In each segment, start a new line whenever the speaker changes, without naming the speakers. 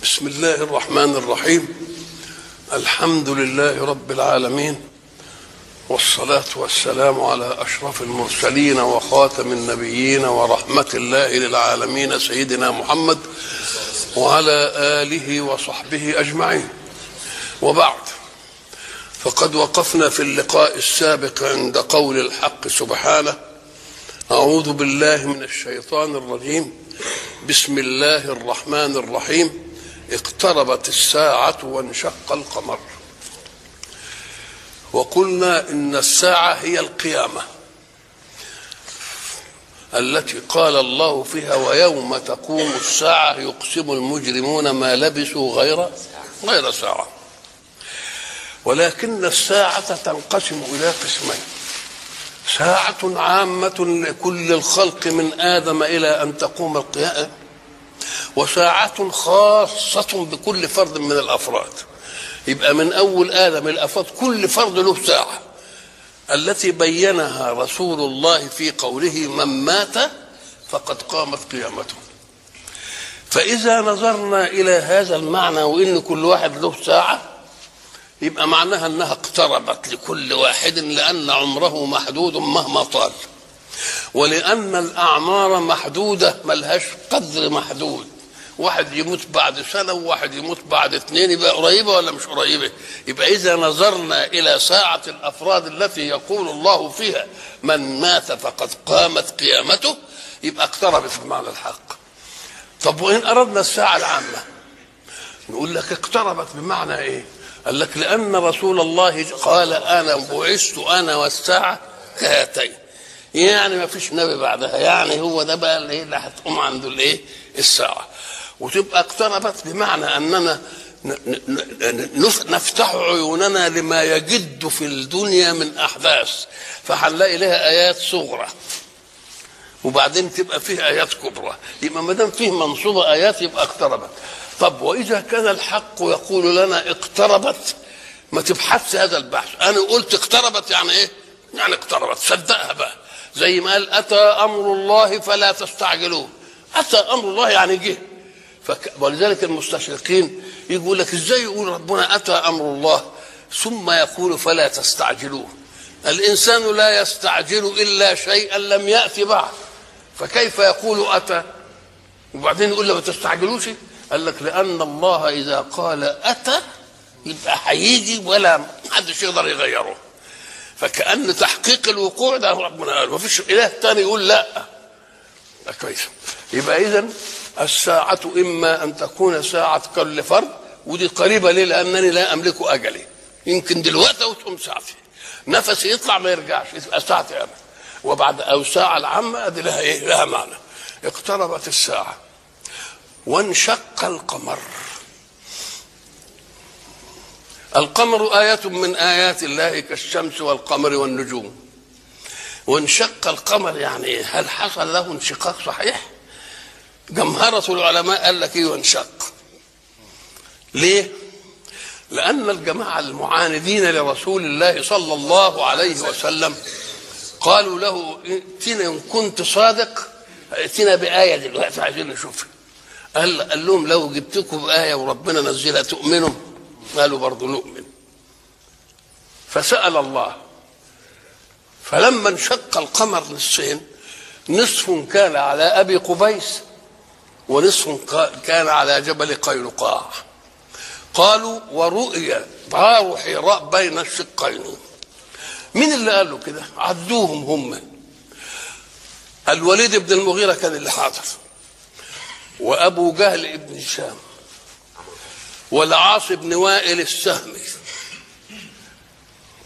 بسم الله الرحمن الرحيم. الحمد لله رب العالمين، والصلاة والسلام على أشرف المرسلين وخاتم النبيين ورحمة الله للعالمين سيدنا محمد وعلى آله وصحبه أجمعين، وبعد. فقد وقفنا في اللقاء السابق عند قول الحق سبحانه: أعوذ بالله من الشيطان الرجيم، بسم الله الرحمن الرحيم، اقتربت الساعة وانشق القمر. وقلنا إن الساعة هي القيامة التي قال الله فيها: ويوم تقوم الساعة يقسم المجرمون ما لبثوا غير ساعة. ولكن الساعة تنقسم إلى قسمين: ساعة عامة لكل الخلق من آدم إلى أن تقوم القيامة، وساعة خاصة بكل فرد من الأفراد. يبقى من أول آدم الأفراد كل فرد له ساعة، التي بينها رسول الله في قوله: من مات فقد قامت قيامته. فإذا نظرنا إلى هذا المعنى وإن كل واحد له ساعة، يبقى معناها أنها اقتربت لكل واحد، لأن عمره محدود مهما طال، ولأن الأعمار محدودة ملهاش قدر محدود. واحد يموت بعد سنة وواحد يموت بعد 2، يبقى قريبة ولا مش قريبة؟ يبقى إذا نظرنا إلى ساعة الأفراد التي يقول الله فيها من مات فقد قامت قيامته، يبقى اقتربت بمعنى الحق. طب وإن أردنا الساعة العامة نقول لك اقتربت بمعنى إيه؟ قال لك لأن رسول الله قال: أنا بعثت أنا والساعة كهاتين، يعني ما فيش نبي بعدها، يعني هو ده بقى اللي هتقوم عنده الايه؟ الساعة. وتبقى اقتربت بمعنى أننا نفتح عيوننا لما يجد في الدنيا من أحداث، فهنلاقي لها آيات صغرى وبعدين تبقى فيه آيات كبرى. يبقى ما دام فيه منصوبة آيات يبقى اقتربت. طب وإذا كان الحق يقول لنا اقتربت، ما تبحثش هذا البحث. أنا قلت اقتربت يعني إيه؟ يعني اقتربت، صدقها بقى. زي ما قال: أتى أمر الله فلا تستعجلوه. أتى أمر الله يعني جه. ولذلك المستشرقين يقول لك: إزاي يقول ربنا أتى أمر الله ثم يقول فلا تستعجلوه؟ الإنسان لا يستعجل إلا شيئا لم يأتي بعد، فكيف يقول أتى وبعدين يقول ما تستعجلوش؟ قال لك لأن الله إذا قال أتى يبقى هيجي ولا محدش يقدر يغيره. فكأن تحقيق الوقوع ده ربنا قال، مفيش إله تاني يقول لا. كويس. يبقى إذن الساعة إما أن تكون ساعة كل فرد، ودي قريبة ليه؟ لأنني لا أملك أجلي، يمكن دلوقتي وتقوم ساعتي، نفسي يطلع ما يرجعش، يبقى ساعتي أنا. وبعد أو ساعة العامة دي لها إيه؟ لها معنى. اقتربت الساعة وانشق القمر. القمر آية من آيات الله كالشمس والقمر والنجوم. وانشق القمر يعني هل حصل له انشقاق صحيح؟ جمهرة العلماء قال لك ايه وانشق. ليه؟ لأن الجماعة المعاندين لرسول الله صلى الله عليه وسلم قالوا له: ائتنا إن كنت صادق، ائتنا بآية دلوقتي عايزين نشوفها. قال لهم: لو جبتكم بآية وربنا نزلها تؤمنوا؟ قالوا برضو نؤمن. فسأل الله، فلما انشق القمر نصفين، نصف كان على أبي قبيس ونصف كان على جبل قينقاع. قالوا: ورؤيا غار حراء بين الشقين. مين اللي قالوا كده؟ عدوهم هم. الوليد بن المغيرة كان اللي حاضر، وأبو جهل بن هشام، والعاص بن وائل السهمي،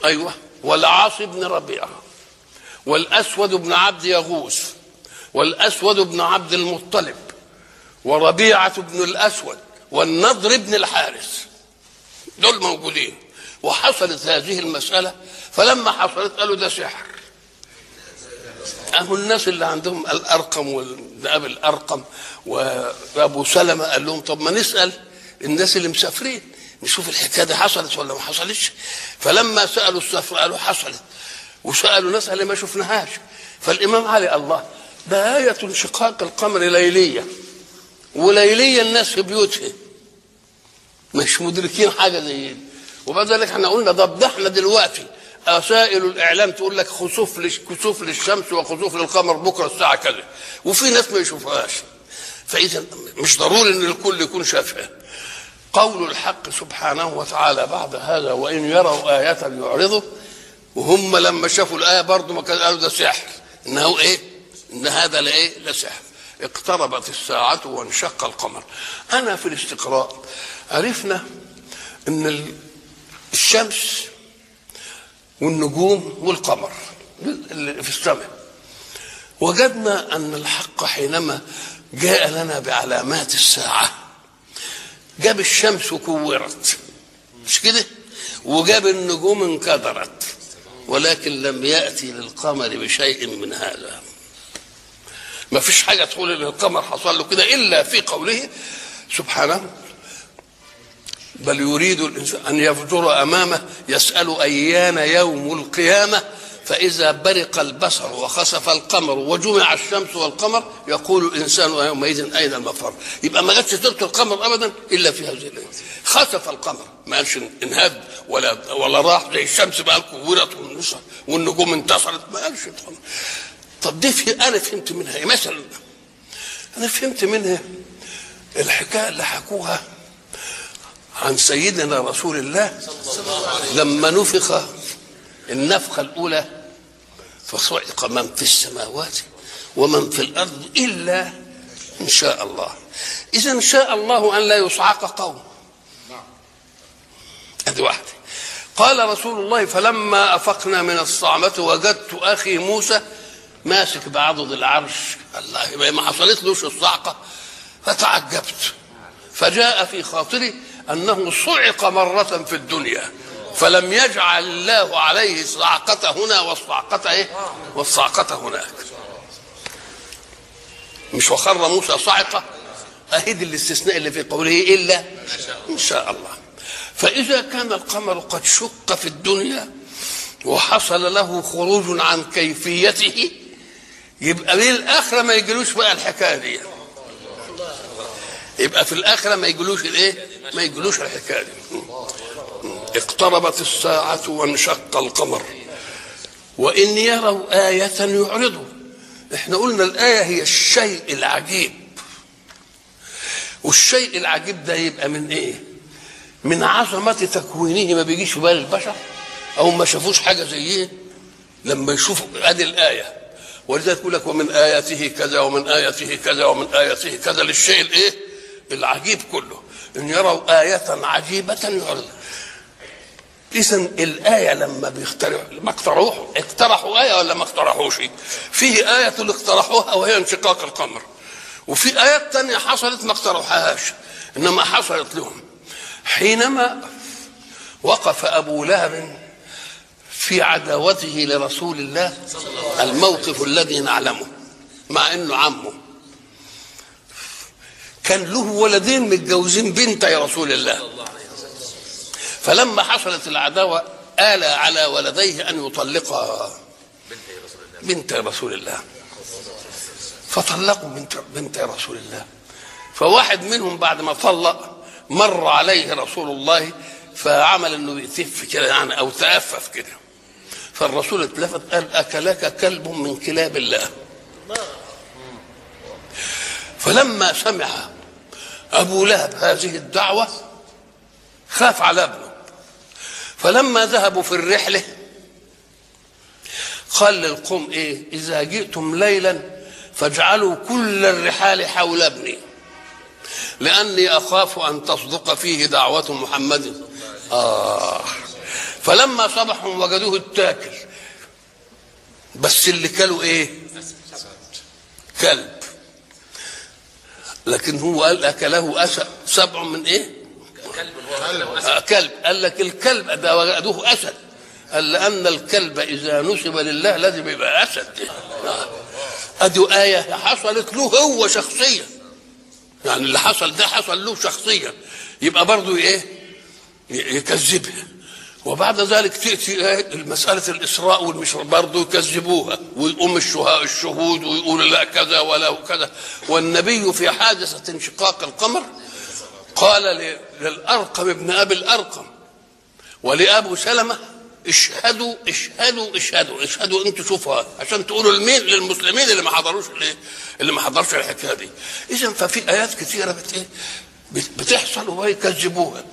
أيوة، والعاص بن ربيعة، والأسود بن عبد يغوث، والأسود بن عبد المطلب، وربيعة بن الأسود، والنضر بن الحارث. دول موجودين. وحصلت هذه المسألة، فلما حصلت قالوا ده سحر. أهو الناس اللي عندهم الأرقم والأب الأرقم وأبو سلمة قال لهم: طب ما نسأل الناس اللي مسافرين نشوف الحكاية دي حصلت ولا ما حصلتش. فلما سألوا السفر قالوا حصلت، وسألوا ناس اللي ما شفناهاش. فالإمام علي: الله، ده آية انشقاق القمر ليلية، وليلية الناس في بيوتها، مش مدركين حاجة زي دي. وبعد ذلك احنا قلنا ده احنا دلوقتي وسائل الاعلام تقول لك خسوف كسوف للشمس وخسوف للقمر بكره الساعة كذا، وفي ناس ما يشوفهاش. فاذا مش ضروري ان الكل يكون شافها. قول الحق سبحانه وتعالى بعد هذا وان يروا آية يعرضوا، وهم لما شافوا الآية برضه ما كانوا قالوا ده سحر، انه ايه؟ ان هذا لايه؟ لسحر. اقتربت الساعة وانشق القمر. انا في الاستقراء عرفنا ان الشمس والنجوم والقمر اللي في السماء، وجدنا ان الحق حينما جاء لنا بعلامات الساعة جاب الشمس وكورت، مش كده؟ وجاب النجوم انكدرت، ولكن لم يأتي للقمر بشيء من هذا. ما فيش حاجة تقول ان القمر حصل له كده إلا في قوله سبحانه بل يريد الإنسان أن يفجر أمامه يسأل أيان يوم القيامة فإذا برق البصر وخسف القمر وجمع الشمس والقمر يقول الإنسان يومئذ أين المفر. يبقى ما جاتش سيرة القمر أبدا إلا في هذه الآية. خسف القمر ما قالش انهد ولا راح زي الشمس بقى كورت والنجوم انتصرت، ما قالش القمر. طب دي أنا فهمت منها إيه مثلا؟ أنا فهمت منها الحكاية اللي حكوها عن سيدنا رسول الله لما نفخ النفخة الأولى فصعق من في السماوات ومن في الأرض إلا إن شاء الله. إذا شاء الله أن لا يصعق قوم. هذه واحدة. قال رسول الله فلما أفقنا من الصعمة وجدت أخي موسى ماسك بعضد العرش. الله، ما حصلتلوش الصعقة، فتعجبت، فجاء في خاطري أنه صعق مرة في الدنيا فلم يجعل الله عليه الصعقة هنا والصعقة إيه؟ والصعقة هناك. مش وخر موسى صعقة؟ أهد الاستثناء اللي في قوله إلا إن شاء الله. فإذا كان القمر قد شق في الدنيا وحصل له خروج عن كيفيته، يبقى للآخرة ما يجلوش بقى الحكاية دي. يبقى في الآخرة ما يجلوش الإيه؟ ما يجلوش الحكاية دي. اقتربت الساعة وانشق القمر وإن يروا آية يعرضوا. احنا قلنا الآية هي الشيء العجيب، والشيء العجيب ده يبقى من إيه؟ من عظمة تكوينه، ما بيجيش في بال البشر أو ما شافوش حاجة زيه. لما يشوفوا ادي الآية، ولذلك يقول لك ومن آياته كذا ومن آياته كذا ومن آياته كذا، للشيء الإيه؟ العجيب كله. إن يروا آية عجيبة يعرضوا. إذن الآية لما بيخترعوا، ما اقترحوا، اقترحوا آية ولا ما اقترحوش؟ فيه آية اللي اقترحوها وهي انشقاق القمر، وفي آيات تانية حصلت ما اقترحوهاش، إنما حصلت لهم حينما وقف أبو لهب في عداوته لرسول الله، الموقف الذي نعلمه، مع إنه عمه كان له ولدين متجوزين بنت يا رسول الله، فلما حصلت العداوة آلى على ولديه أن يطلقها بنت رسول الله، فطلقوا بنت رسول الله. فواحد منهم بعد ما طلق مر عليه رسول الله فعمل انه يتف كده يعني او تأفف كده، فالرسول اتلفت قال أكلك كلب من كلاب الله. فلما سمع أبو لهب هذه الدعوة خاف على ابنه، فلما ذهبوا في الرحلة قال للقوم ايه؟ إذا جئتم ليلا فاجعلوا كل الرحال حول ابني لأني أخاف أن تصدق فيه دعوة محمد. فلما صبحوا وجدوه اتاكل، بس اللي كلوا ايه؟ كلب. لكن هو قال أكله أسد، سبع من ايه؟ كلب. قال لك الكلب ده وجدوه أسد، قال لأن الكلب إذا نسب لله لازم يبقى أسد. أدي آية حصلت له هو شخصيا، يعني اللي حصل ده حصل له شخصيا، يبقى برضه ايه؟ يكذبها. وبعد ذلك تأتي مسألة الإسراء والمشراء برضه يكذبوها، ويقوم الشهود ويقول لا كذا ولا كذا. والنبي في حادثة انشقاق القمر قال للأرقم ابن أبي الأرقم ولأبو سلمة اشهدوا اشهدوا اشهدوا اشهدوا، انتوا شوفوها عشان تقولوا لمين؟ للمسلمين اللي ما حضروش اللي ما حضروش الحكاية دي. اذا ففي ايات كثيرة بتحصل ويكذبوها.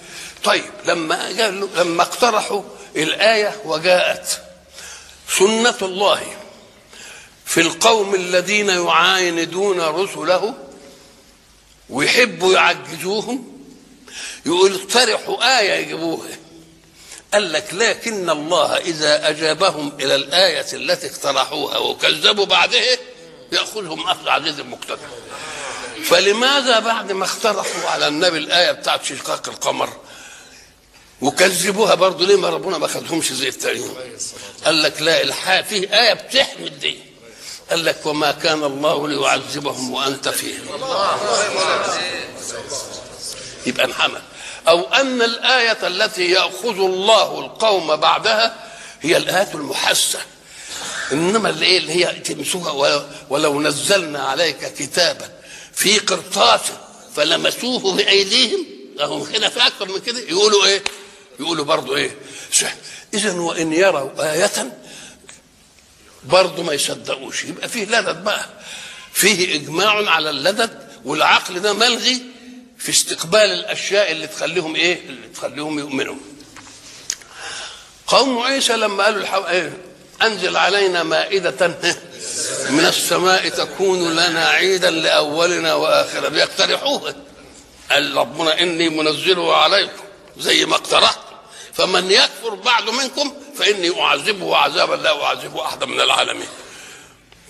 طيب لما اقترحوا الايه وجاءت سنة الله في القوم الذين يعاندون رسله ويحبوا يعجزوهم، يقول اقترحوا ايه يجيبوها. قال لك لكن الله إذا أجابهم إلى الآية التي اقترحوها وكذبوا بعدها يأخذهم أخذ عزيز مقتدر. فلماذا بعد ما اقترحوا على النبي الآية بتاعت شقاق القمر وكذبوها برضه، ليه ما ربنا ما أخذهمش زي التانيين؟ قال لك لا، الحق فيه آية بتحمل دي. قال لك وما كان الله ليعذبهم وأنت فيهم. يبقى انحمل. أو أن الآية التي يأخذ الله القوم بعدها هي الآيات المحسة، إنما اللي هي تمسوها ولو نزلنا عليك كتابا في قرطاس فلمسوه بأيديهم، لهم هنا في أكثر من كده يقولوا إيه؟ يقولوا برضو إيه؟ سحر. إذن وإن يروا آية برضو ما يصدقوش. يبقى فيه لدد بقى، فيه إجماع على اللدد، والعقل ده ملغي في استقبال الاشياء اللي تخليهم ايه؟ اللي تخليهم يؤمنوا. قوم عيسى لما قالوا إيه؟ انزل علينا مائدة من السماء تكون لنا عيدا لاولنا واخرنا، بيقترحوها. قال ربنا اني منزله عليكم زي ما اقترحت، فمن يكفر بعد منكم فاني اعذبه عذابا لا اعذبه احدا من العالمين.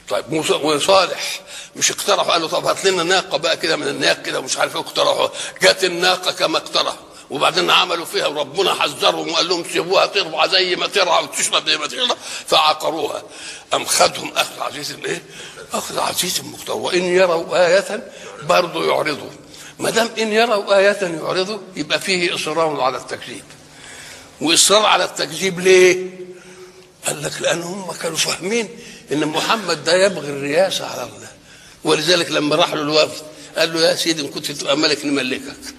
طيب موسى وصالح مش اقترحوا، قالوا طب هات لنا ناقة بقى كده من الناق كده ومش عارف ايه، اقترحوا، جت الناقة كما اقترحوا، وبعدين عملوا فيها وربنا حذرهم وقال لهم سيبوها ترعى زي ما ترعى وتشرب زي ما تشرب، فعقروها. قام خدهم اخذ عزيز الايه؟ اخذ عزيز مقتدر. وان يروا آية برضه يعرضوا. ما دام ان يروا آية يعرضوا يبقى فيه اصرار على التكذيب. واصرار على التكذيب ليه؟ قال لك لان هم كانوا فاهمين ان محمد ده يبغي الرئاسة على الله، ولذلك لما راح له الوفد قال له يا سيدي ان كنت تبقى ملك نملكك،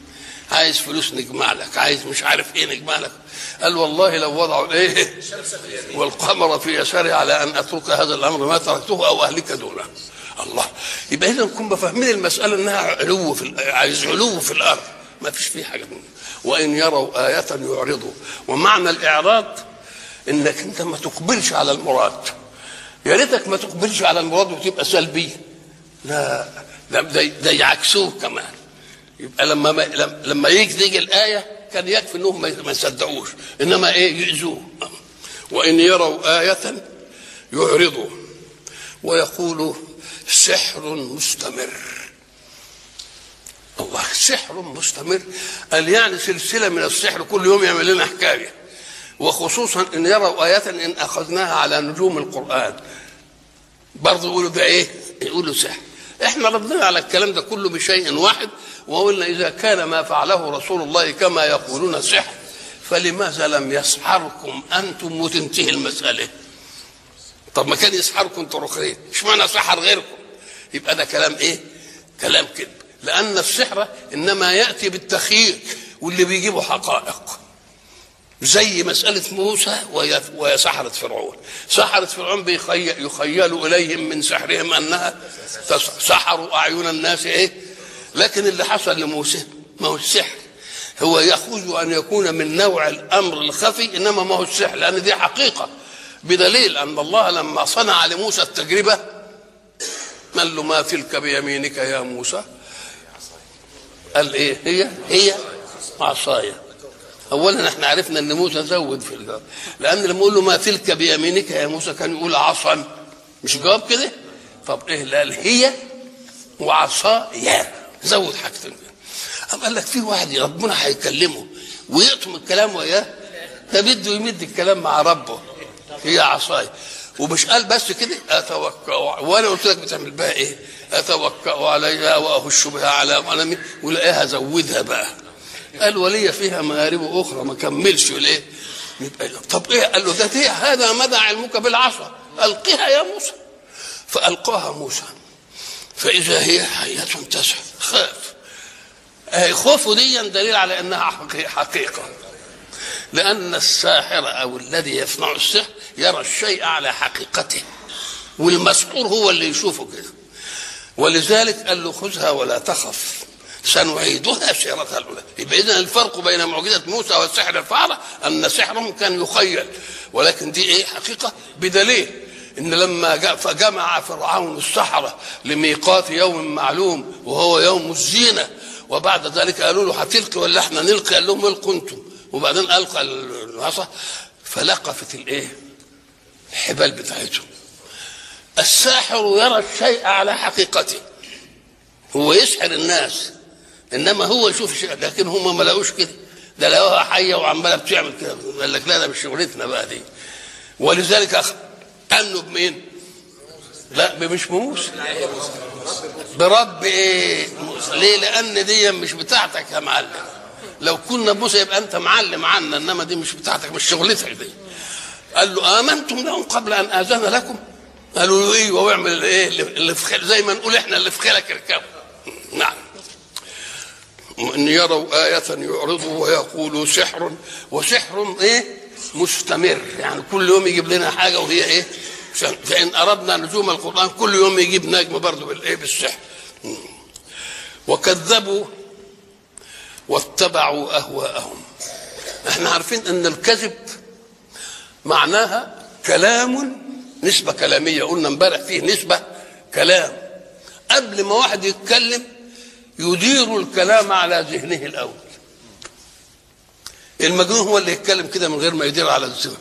عايز فلوس نجمع لك، عايز مش عارف ايه نجمع لك. قال والله لو وضعوا ايه والقمر في يساري على ان اترك هذا الامر ما تركته او اهلك دونه. الله، يبقى اذا نكون فاهمين المسالة انها علو في، عايز علو في الارض، ما فيش فيه حاجة. وان يروا آية يعرضوا. ومعنى الاعراض انك انت ما تقبلش على المراد. يا ريتك ما تقبلش على المراد وتبقى سلبي، لا ده يعكسوه كمان. يبقى لما يجي الآية كان يكفي انهم ما يصدقوش، انما ايه؟ يؤذوه. وإن يروا آية يعرضوا ويقولوا سحر مستمر. الله، سحر مستمر، قال يعني سلسلة من السحر كل يوم يعمل لنا حكاية. وخصوصا ان يروا آية ان اخذناها على نجوم القرآن برضه يقولوا ده ايه؟ يقولوا سحر. احنا ردنا على الكلام ده كله بشيء واحد، وقلنا اذا كان ما فعله رسول الله كما يقولون سحر، فلماذا لم يسحركم انتم وتنتهي المسألة؟ طب ما كان يسحركم انتم اخرين، اشمعنى سحر غيركم؟ يبقى ده كلام ايه؟ كلام كذب. لأن السحر انما يأتي بالتخيل واللي بيجيبوا حقائق، زي مسألة موسى وسحرة فرعون. سحرة فرعون يخيلوا إليهم من سحرهم أنها سحروا أعين الناس إيه؟ لكن اللي حصل لموسى ما هو السحر، هو يخوض أن يكون من نوع الأمر الخفي، إنما ما هو السحر، لأن دي حقيقة. بدليل أن الله لما صنع لموسى التجربة قال له ما تلك بيمينك يا موسى؟ قال إيه هي؟ هي عصايا. اولا احنا عرفنا ان موسى زود في الجواب، لان لما يقول له ما تلك بيمينك يا موسى كان يقول عصا، مش جواب كده؟ طب ايه؟ قال هي وعصايا، زود حاجتين. قام قال لك في واحد ربنا هيكلمه ويقطم الكلام وياه، ده بده يمد الكلام مع ربه، هي عصايا. ومش قال بس كده اتوكأ، وانا قلت لك بتعمل بها ايه؟ اتوكأ عليها واهش بها على غنمي، ولاقيها زودها بقى. قال ولي فيها مآرب أخرى، ما كملش ليه؟ طب إيه؟ قال له ده هذا مدى علمك بالعصا، ألقها يا موسى. فألقاها موسى فإذا هي حية تسعى، خاف. خوفه دي دليل على انها حقيقة، لان الساحر او الذي يصنع السحر يرى الشيء على حقيقته، والمسحور هو اللي يشوفه كده. ولذلك قال له خذها ولا تخف سنعيدها سيرتها الاولى. يبقى اذا الفرق بين معجزه موسى والسحر الفارة ان سحرهم كان يخيل، ولكن دي ايه؟ حقيقة، بدليل ان لما جمع فرعون السحرة لميقات يوم معلوم وهو يوم الزينة، وبعد ذلك قالوا له هتلقي ولا احنا نلقي؟ قال لهم القوا انتم. وبعدين القى العصا فلقفت الايه؟ الحبال بتاعتهم. الساحر يرى الشيء على حقيقته، هو يسحر الناس، انما هو يشوف الشيء، لكن هم ما لقوش كده، ده لقوها حيه وعماله بتعمل كده، قال لك لا ده مش شغلتنا بقى دي. ولذلك امنوا بمين؟ لا مش بموسى، برب ايه؟ موسى. ليه؟ لان دي مش بتاعتك يا معلم، لو كنا بموسى يبقى انت معلم عنا، انما دي مش بتاعتك، مش شغلتك دي. قال له امنتم لهم قبل ان اذن لكم؟ قالوا له ايوه، واعمل ايه اللي في خيل، زي ما نقول احنا اللي في خيلك اركبه. نعم. ان يروا آية يعرضوا ويقولوا سحر، وسحر ايه؟ مستمر، يعني كل يوم يجيب لنا حاجة وهي ايه؟ فإن أردنا نجوم القرآن كل يوم يجيب نجم برضه بالايه؟ بالسحر. وكذبوا واتبعوا أهواءهم. احنا عارفين ان الكذب معناها كلام، نسبة كلامية، قلنا امبارح فيه نسبة كلام، قبل ما واحد يتكلم يدير الكلام على ذهنه الأول. المجنون هو اللي يتكلم كده من غير ما يدير على الذهن،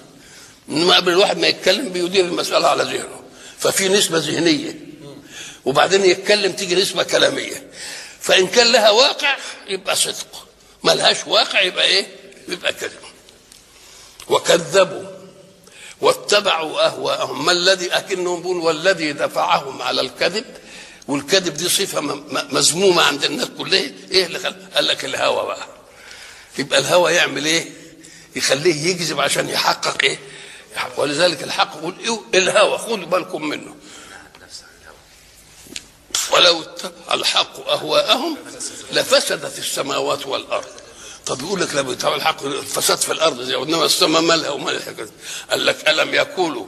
إنما قبل الواحد ما يتكلم بيدير المسألة على ذهنه، ففي نسبة ذهنية، وبعدين يتكلم تيجي نسبة كلامية. فإن كان لها واقع يبقى صدق، ما لهاش واقع يبقى إيه؟ يبقى كذب. وكذبوا واتبعوا أهواءهم. ما الذي أكنهم بيقولوا والذي دفعهم على الكذب؟ والكذب دي صفة مذمومة عند الناس كلها. إيه اللي خل؟ قال لك الهوى بقى. يبقى الهوى يعمل إيه؟ يخليه يكذب عشان يحقق إيه؟ ولذلك الحق يقول إيه؟ الهوى، خدوا بالكم منه. ولو اتبع الحق أهواءهم لفسدت السماوات والأرض. طب يقول لك لو اتبع الحق الفساد في الأرض زي، وإنما السماء مالها ومال الحكاية؟ قال لك ألم يقولوا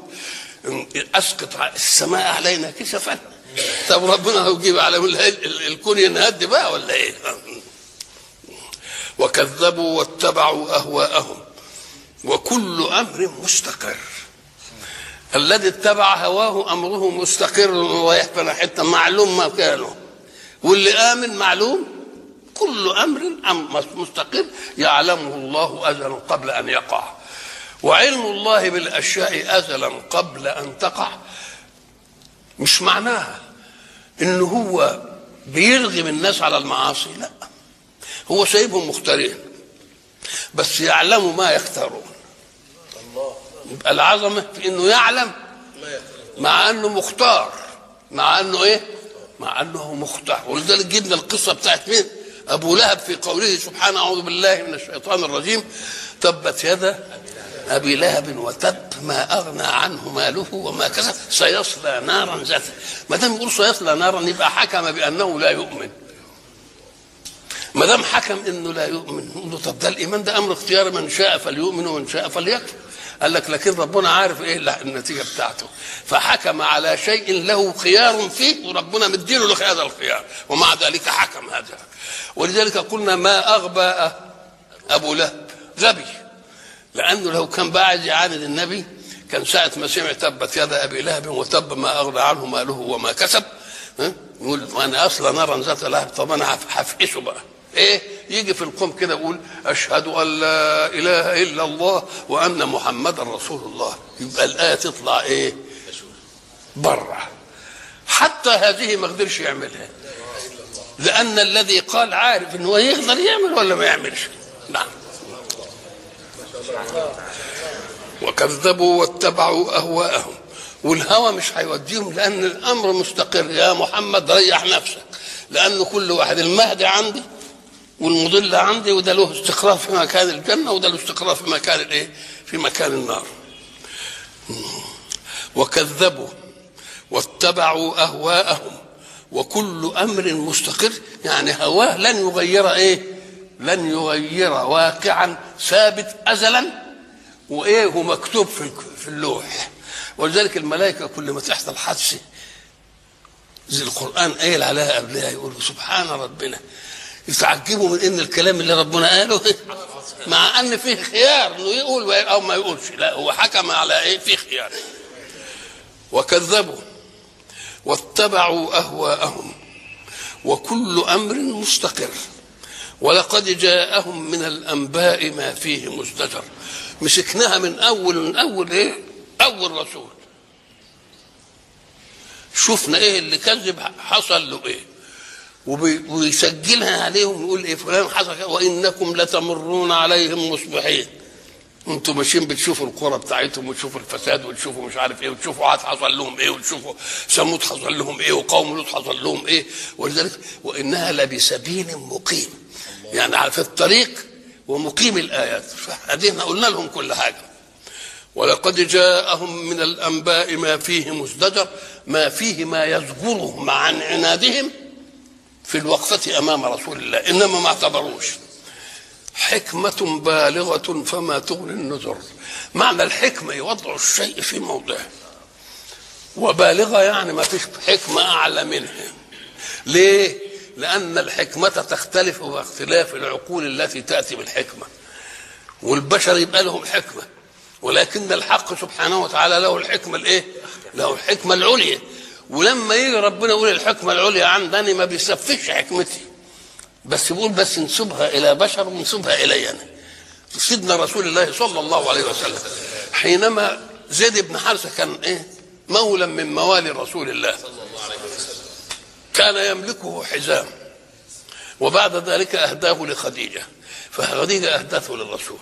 أسقط السماء علينا كسفا؟ طب ربنا هيجيب على الكون ينهد بقى ولا ايه؟ وكذبوا واتبعوا اهواءهم وكل امر مستقر. الذي اتبع هواه امره مستقر ورايح في حتة معلوم مكانه، واللي امن معلوم. كل امر مستقر يعلمه الله ازلا قبل ان يقع، وعلم الله بالاشياء ازلا قبل ان تقع مش معناها انه هو بيرغم الناس على المعاصي، لا، هو سايبهم مختارين بس يعلموا ما يختارون. يبقى العظمة في انه يعلم مع انه مختار، مع انه ايه؟ مع انه مختار. ولذلك جبنا القصة بتاعت مين؟ ابو لهب في قوله سبحانه اعوذ بالله من الشيطان الرجيم تبت يدا أبي لهب وتب ما أغنى عنه ماله وما كسب سيصلى نارا ذات. ما دام يقول سيصلى نارا يبقى حكم بأنه لا يؤمن. ما دام حكم إنه لا يؤمن نقول له طب ده الإيمان ده أمر اختياري، من شاء فليؤمن ومن شاء فليكفر. قال لك لكن ربنا عارف إيه النتيجة بتاعته، فحكم على شيء له خيار فيه وربنا مديله له هذا الخيار، ومع ذلك حكم هذا. ولذلك قلنا ما أغبى أبو لهب، غبي، لأنه لو كان بعد يعاند النبي كان ساعة ما سمع تبت يد أبي لهب وتب ما أغنى عنه ماله وما كسب، يقول أنا أصلا نارا ذات لهب، طب أنا هفقسه بقى. إيه؟ يجي في القوم كده يقول أشهد أن لا إله إلا الله وأن محمدا رسول الله، يبقى الآية تطلع إيه؟ بره. حتى هذه ما قدرش يعملها، لأن الذي قال عارف إن هو يقدر يعمل ولا ما يعملش. نعم. وكذبوا واتبعوا أهواءهم. والهوى مش هيوديهم لأن الأمر مستقر. يا محمد ريح نفسك، لأن كل واحد المهدي عندي والمضل عندي، وده له استقرار في مكان الجنة وده له استقرار في مكان الايه؟ في مكان النار. وكذبوا واتبعوا أهواءهم وكل امر مستقر، يعني هواه لن يغير ايه؟ لن يغير واقعا ثابت ازلا، وايه هو مكتوب في اللوح. ولذلك الملائكة كل ما تحصل حادثه زي القران قايل عليها قبلها يقولوا سبحان ربنا، يتعجبوا من ان الكلام اللي ربنا قاله مع ان فيه خيار انه يقول او ما يقولش، لا هو حكم على ايه؟ فيه خيار. وكذبوا واتبعوا اهواءهم وكل امر مستقر، ولقد جاءهم من الانباء ما فيه مزدجر. مسكناها من اول ايه؟ اول رسول، شفنا ايه اللي كذب حصل له ايه، ويسجلها عليهم ويقول ايه فلان حصل، وانكم لتمرون عليهم مصبحين. انتم ماشيين بتشوفوا القرى بتاعتهم وتشوفوا الفساد وتشوفوا مش عارف ايه، وتشوفوا عاد حصل لهم ايه، وتشوفوا ثمود حصل لهم ايه، وقوم لوط حصل لهم ايه. ولذلك وانها لبسبيل مقيم، يعني على في الطريق ومقيم الايات. فادينا قلنا لهم كل حاجة. ولقد جاءهم من الانباء ما فيه مزدجر، ما فيه ما يزجرهم عن عنادهم في الوقفة امام رسول الله، انما ما اعتبروش. حكمة بالغة فما تغني النذر. معنى الحكمة يوضع الشيء في موضعه، وبالغة يعني ما فيش حكمة أعلى منها. ليه؟ لأن الحكمة تختلف باختلاف العقول التي تأتي بالحكمة، والبشر يبقى لهم حكمة، ولكن الحق سبحانه وتعالى له الحكمة الإيه؟ له الحكمة العليا. ولما يجي ربنا يقول الحكمة العليا عندني ما بيسفكش حكمتي، بس بيقول بس نسبها إلى بشر ونسبها إلي أنا. سيدنا رسول الله صلى الله عليه وسلم حينما زيد بن حارثة كان إيه؟ مولا من موالي رسول الله، كان يملكه حزام، وبعد ذلك أهداه لخديجة، فخديجة أهدته للرسول،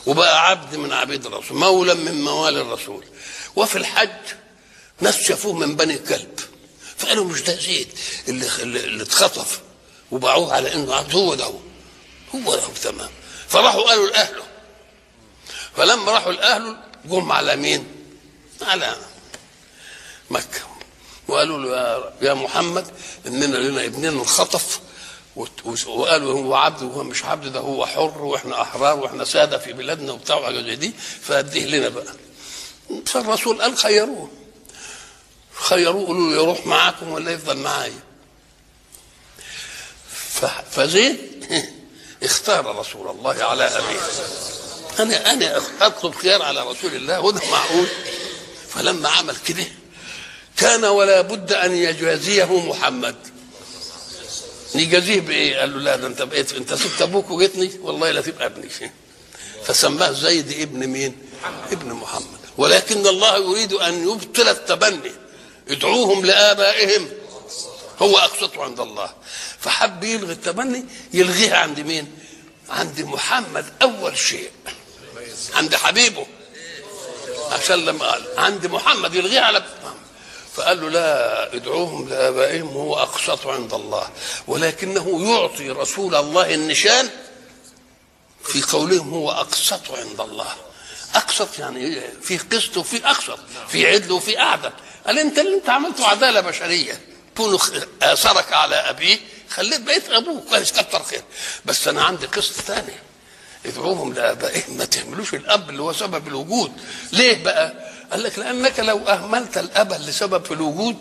وبقى عبد من عبيد الرسول، مولا من موالي الرسول. وفي الحج ناس شافوه من بني كلب، فقالوا مش ده زيد اللي اتخطف وباعوه على انه عبد، هو ده هو ده تمام. فراحوا قالوا لاهله، فلما راحوا لاهله جم على مين؟ على مكة، وقالوا له يا محمد اننا لنا ابننا انخطف، وقالوا هو عبد وهو مش عبد، ده هو حر واحنا احرار واحنا ساده في بلادنا وبتاع وحاجات زي دي، فاديه لنا بقى. فالرسول قال خيروه، خيروه، قالوا له يروح معاكم ولا يفضل معايا. فزيد اختار رسول الله على ابيه. انا اطلب خيار على رسول الله، وده معقول؟ فلما عمل كده كان ولا بد ان يجازيه محمد. يجازيه بايه؟ قال له لا ده انت بقيت، انت سبت ابوك وجيتني، والله لا تبقى ابني. فسماه زيد ابن مين؟ ابن محمد. ولكن الله يريد ان يبطل التبني، ادعوهم لابائهم هو اقسط عند الله. فحب يلغي التبني، يلغيها عند مين؟ عند محمد اول شيء، عند حبيبه، عشان لما قال عند محمد يلغيها على محمد. فقال له لا، ادعوهم لابائهم هو اقسط عند الله. ولكنه يعطي رسول الله النشان في قولهم هو اقسط عند الله. اقسط يعني في قسط وفي اقسط، في عدل وفي اعدل. قال انت اللي انت عملته عدالة بشرية، كونه اثرك على ابيه خليت بقيت ابوه كويس، كتر خير، بس انا عندي قسط ثاني، ادعوهم لابائهم، ما تهملوش الاب اللي هو سبب الوجود. ليه بقى؟ قال لك لانك لو اهملت الاب اللي سبب في الوجود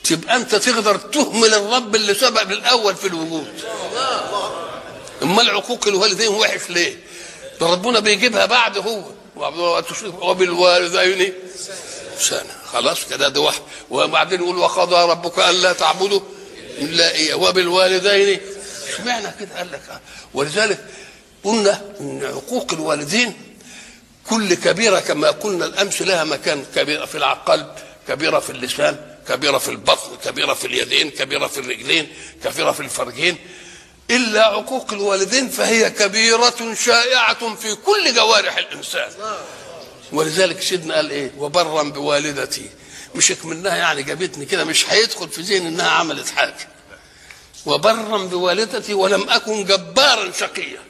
تبقى انت تقدر تهمل الرب اللي سبب الاول في الوجود. امال عقوق الوالدين وحش ليه؟ ده ربنا بيجيبها بعد هو، وبالوالدين سنة، خلاص كده ده واحد. وبعدين يقول وقضى ربك الا تعبدوا الا اياه وبالوالدين. اشمعنى كده؟ قال لك ولذلك قلنا ان عقوق الوالدين كل كبيرة كما قلنا الامس لها مكان، كبيرة في القلب، كبيرة في اللسان، كبيرة في البطن، كبيرة في اليدين، كبيرة في الرجلين، كبيرة في الفرجين، الا عقوق الوالدين فهي كبيرة شائعة في كل جوارح الانسان. ولذلك سيدنا قال ايه؟ وبرا بوالدتي، مش منها يعني جابتني كده، مش هيدخل في ذهن انها عملت حاجة. وبرا بوالدتي ولم اكن جبارا شقيا.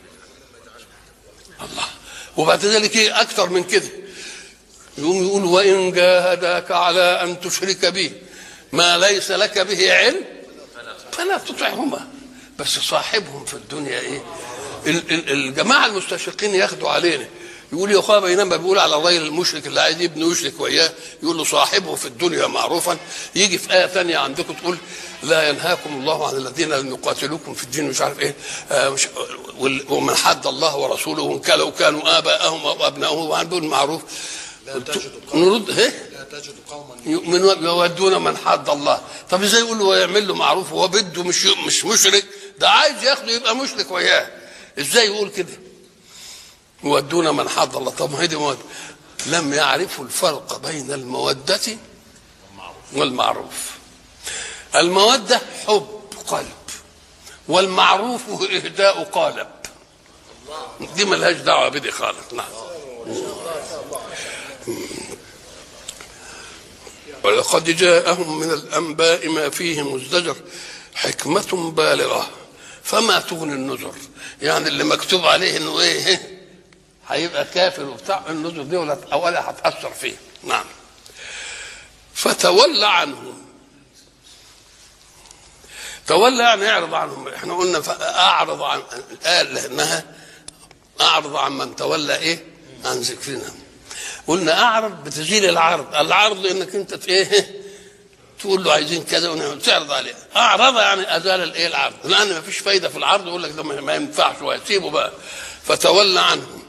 الله. وبعد ذلك ايه اكثر من كده؟ يقوم يقول وان جاهداك على ان تشرك بي ما ليس لك به علم فلا تطعهما، بس صاحبهم في الدنيا ايه؟ الجماعة المستشرقين ياخدوا علينا، يقول يا اخويا بينما بيقول على الراجل المشرك اللي عايز ابنه يشرك وياه يقول له صاحبه في الدنيا معروفا، يجي في ايه ثانية عندكم تقول لا ينهاكم الله عن الذين لم يقاتلوكم في الدين مش عارف ايه، مش ومن حد الله ورسوله وان لو كانوا اباءهم او ابنائهم وعن بالمعروف.
لا تجد قوما
نرد ايه؟
لا تجد قوما
يؤمنون يودون من حد الله. طب ازاي يقول له يعمل له معروف وهو بده مش مشرك، ده عايز ياخده يبقى مشرك وياه، ازاي يقول كده؟ يودون من حد الله. طب ما هي دي مودة. لم يعرفوا الفرق بين المودة والمعروف. المودة حب قلب، والمعروف إهداء قالب. دي ملهاش دعوة بدي خالص. نعم. ولقد جاءهم من الأنباء ما فيه مزدجر حكمة بالغة فما تغني النذر. يعني اللي مكتوب عليه انه ايه هيبقى كافر وبتاع، النذر دي ولا هتأثر فيه. نعم. فتولى عنهم. تولى يعني اعرض عنهم. احنا قلنا اعرض عن، قال لانها اعرض عن من تولى ايه؟ عن ذكرنا. قلنا اعرض بتزيل العرض، العرض انك انت ايه؟ تقول له عايزين كذا وتعرض عليه. اعرض يعني ازال الايه؟ العرض، لان ما فيش فايده في العرض، يقول لك ده ما ينفعش وهسيبه بقى. فتولى عنهم.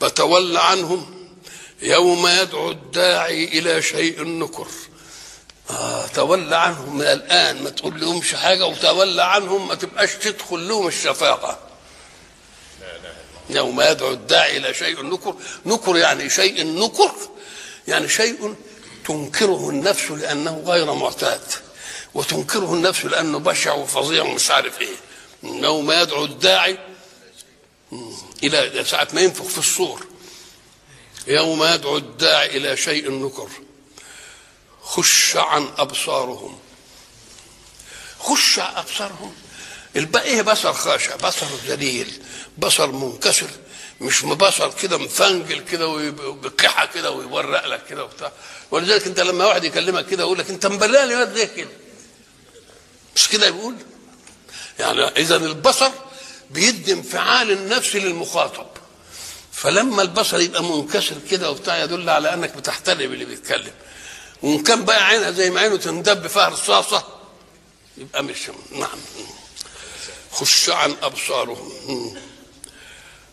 فتولى عنهم يوم يدعو الداعي الى شيء نكر. تولى عنهم من الان، ما تقول لهمش حاجة، وتولى عنهم ما تبقاش تدخل لهم الشفاقه. يوم يدعو الداعي الى شيء نكر. نكر يعني شيء نكر، يعني شيء تنكره النفس لانه غير معتاد، وتنكره النفس لانه بشع وفظيع ومش عارف ايه. يوم يدعو الداعي الى ساعة ما ينفخ في الصور. يوم يدعو الداعي الى شيء نكر خش عن ابصارهم. خش عن ابصارهم. الباقي بصر خاشع، بصر ذليل، بصر منكسر، مش بصر كده مفنجل كده وبقحه كده ويورق لك كده وبتاع. ولذلك انت لما واحد يكلمك كده يقول لك انت مبلاني واد ليه كده؟ مش كده يقول؟ يعني اذا البصر بيدي انفعال النفس للمخاطب، فلما البصر يبقى منكسر كده وبتاع يدل على انك بتحترم اللي بيتكلم. وان كان بقى عينها زي ما عينه تندب فيها رصاصة يبقى مش. نعم. خش عن ابصارهم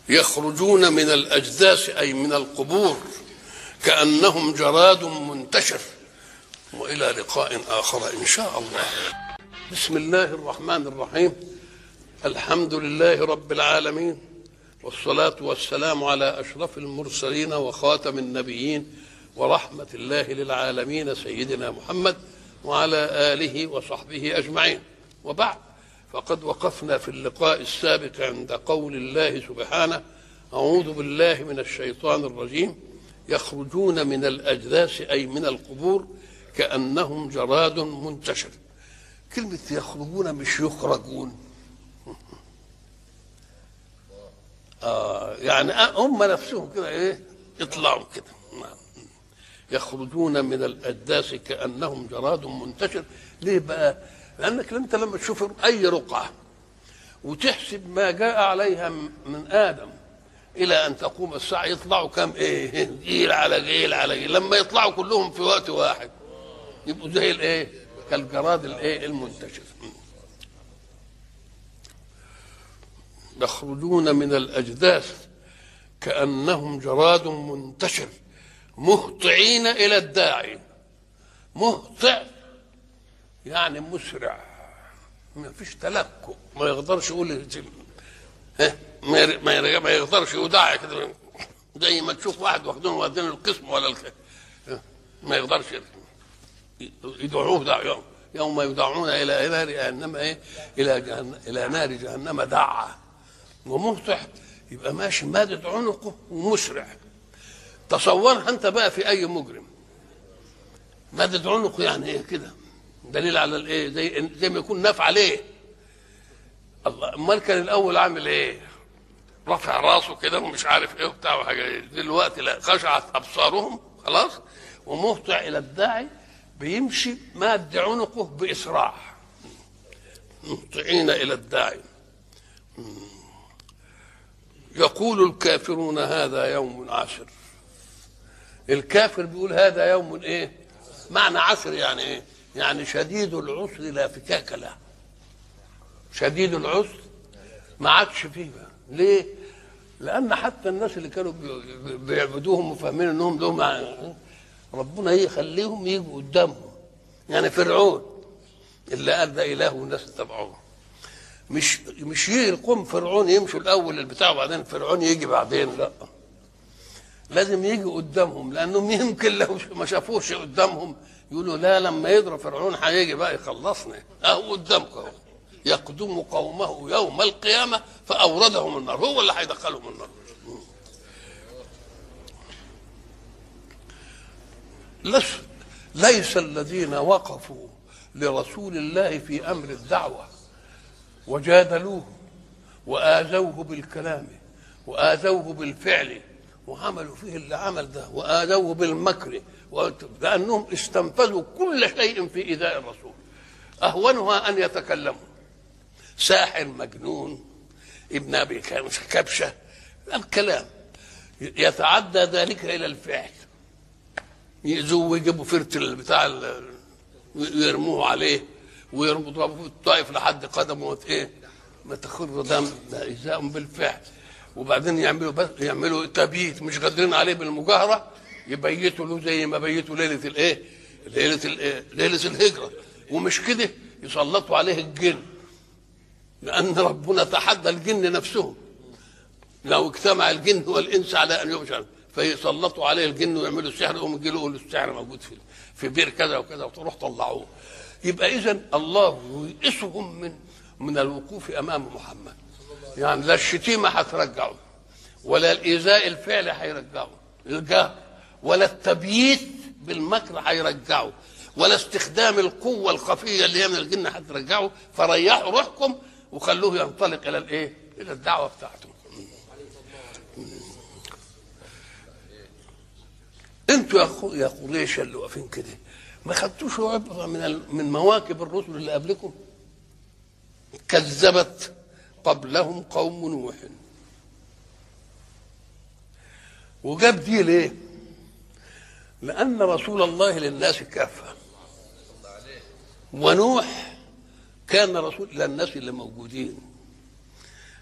يخرجون من الاجداث اي من القبور كانهم جراد منتشر. والى لقاء اخر ان شاء الله. بسم الله الرحمن الرحيم. الحمد لله رب العالمين، والصلاة والسلام على اشرف المرسلين وخاتم النبيين ورحمة الله للعالمين سيدنا محمد وعلى اله وصحبه اجمعين. وبعد، فقد وقفنا في اللقاء السابق عند قول الله سبحانه: أعوذ بالله من الشيطان الرجيم، يخرجون من الأجداث أي من القبور كأنهم جراد منتشر. كلمة يخرجون مش يخرجون، يعني هم نفسهم كده إيه يطلعوا كده. يخرجون من الأجداث كأنهم جراد منتشر. ليه بقى؟ لأنك أنت لما تشوف أي رقعة وتحسب ما جاء عليها من آدم إلى أن تقوم الساعة يطلعوا كم إيه؟ جيل على جيل على جيل. لما يطلعوا كلهم في وقت واحد يبقوا زي الإيه؟ كالجراد الإيه؟ المنتشر. يخرجون من الأجداث كأنهم جراد منتشر مهطعين إلى الداعي. مهطع يعني مسرع، ما فيش تلكؤ، ما يقدرش يقول ما يقدرش يدعي كده زي ما تشوف واحد واخدينه واخدين القسم ولا ما يقدرش يدعوه دع. يوم يدعون الى نار جهنم ايه؟ الى نار جهنم دعا. ومهطع يبقى ماشي مادد عنقه ومسرع. تصورها انت بقى في اي مجرم مادد عنقه يعني ايه كده؟ دليل على الايه؟ زي ما يكون نافع عليه. الله، امال كان الاول عامل ايه؟ رافع راسه كده ومش عارف ايه وبتاع وحاجه. دلوقتي لا، خشعت ابصارهم خلاص ومهطع إلى الداعي بيمشي ماد عنقه بإسراع. مهطعين إلى الداعي. يقول الكافرون هذا يوم عسر. الكافر بيقول هذا يوم ايه؟ معنى عسر يعني ايه؟ يعني شديد العسر لا فكاك له. شديد العسر ما عادش فيه بقى. ليه؟ لأن حتى الناس اللي كانوا بيعبدوهم وفاهمين انهم لهم ربنا يخليهم يجوا قدامهم. يعني فرعون اللي قال ده إله والناس اتبعوه، مش يقوم فرعون يمشوا الأول البتاع وبعدين فرعون يجي بعدين، لا، لازم يجي قدامهم، لأنهم يمكن لو ما شافوش قدامهم يقولوا لا، لما يضرب فرعون هيجي بقى يخلصنا، أهو قدامكم أهو. يقدم قومه يوم القيامة فأوردهم النار، هو اللي هيدخلهم النار. ليس الذين وقفوا لرسول الله في أمر الدعوة وجادلوه وآذوه بالكلام وآذوه بالفعل وعملوا فيه اللي عمل ده وآذوه بالمكر، لأنهم استنفذوا كل شيء في إيذاء الرسول. أهونها أن يتكلموا، ساحر مجنون ابن أبي كبشة، الكلام يتعدى ذلك إلى الفعل، يأذوه ويجيبوا فرت بتاع ويرموه عليه ويرموا في الطائف لحد قدمه ايه ما تخر دم، ده إيذاء بالفعل. وبعدين يعملوا تبييت، مش قادرين عليه بالمجاهرة يبيتوا له زي ما بيتوا ليلة الايه ليلة الهجرة. ومش كده، يسلطوا عليه الجن، لأن ربنا تحدى الجن نفسهم، لو اجتمع الجن والإنس على أن يبشر، فيسلطوا عليه الجن ويعملوا السحر، يقوم يجي له السحر موجود في بير كذا وكذا وتروح طلعوه. يبقى إذن الله يئسهم من الوقوف أمام محمد، يعني لا الشتيمة هترجعه، ولا الإيذاء الفعل هيرجعه الجهر، ولا التبييت بالمكر هيرجعه، ولا استخدام القوة الخفية اللي هي من الجن هترجعه. فريحوا روحكم وخلوه ينطلق إلى الإيه؟ إلى الدعوة بتاعته. انتوا يا قريش اللي واقفين كده ما خدتوش عبرة من مواكب الرسل اللي قبلكم؟ كذبت قبلهم قوم نوح. وجاب دي ليه؟ لأن رسول الله للناس كافة، ونوح كان رسول للناس اللي موجودين،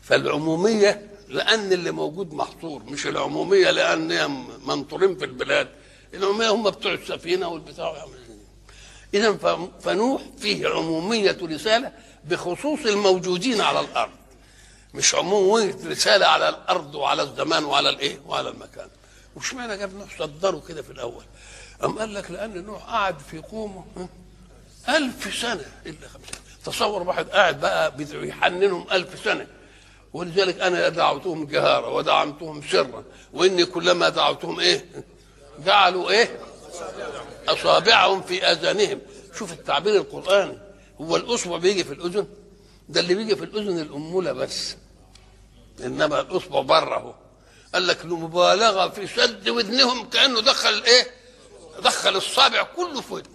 فالعمومية لأن اللي موجود محصور، مش العمومية لأن منطورين في البلاد، العمومية هم بتوع السفينة والبتاع. إذن فنوح فيه عمومية رسالة بخصوص الموجودين على الأرض، مش عمومية رسالة على الأرض وعلى الزمان وعلى الإيه وعلى المكان. وش معنى جاب نوح صدره كده في الأول؟ أم قال لك لأن نوح قعد في قومه 1000 سنة إلا 50. تصور واحد قاعد بقى بيحننهم 1000 سنة. ولذلك أنا دعوتهم جهارا ودعمتهم سرا، وإني كلما دعوتهم إيه جعلوا إيه أصابعهم في آذانهم. شوف التعبير القرآني، هو الأصبع بيجي في الأذن؟ ده اللي بيجي في الأذن الأمولة بس، إنما الأصبع بره اهو. قال لك المبالغة في سد ودنهم، كأنه دخل إيه؟ دخل الصابع كله في ودنه.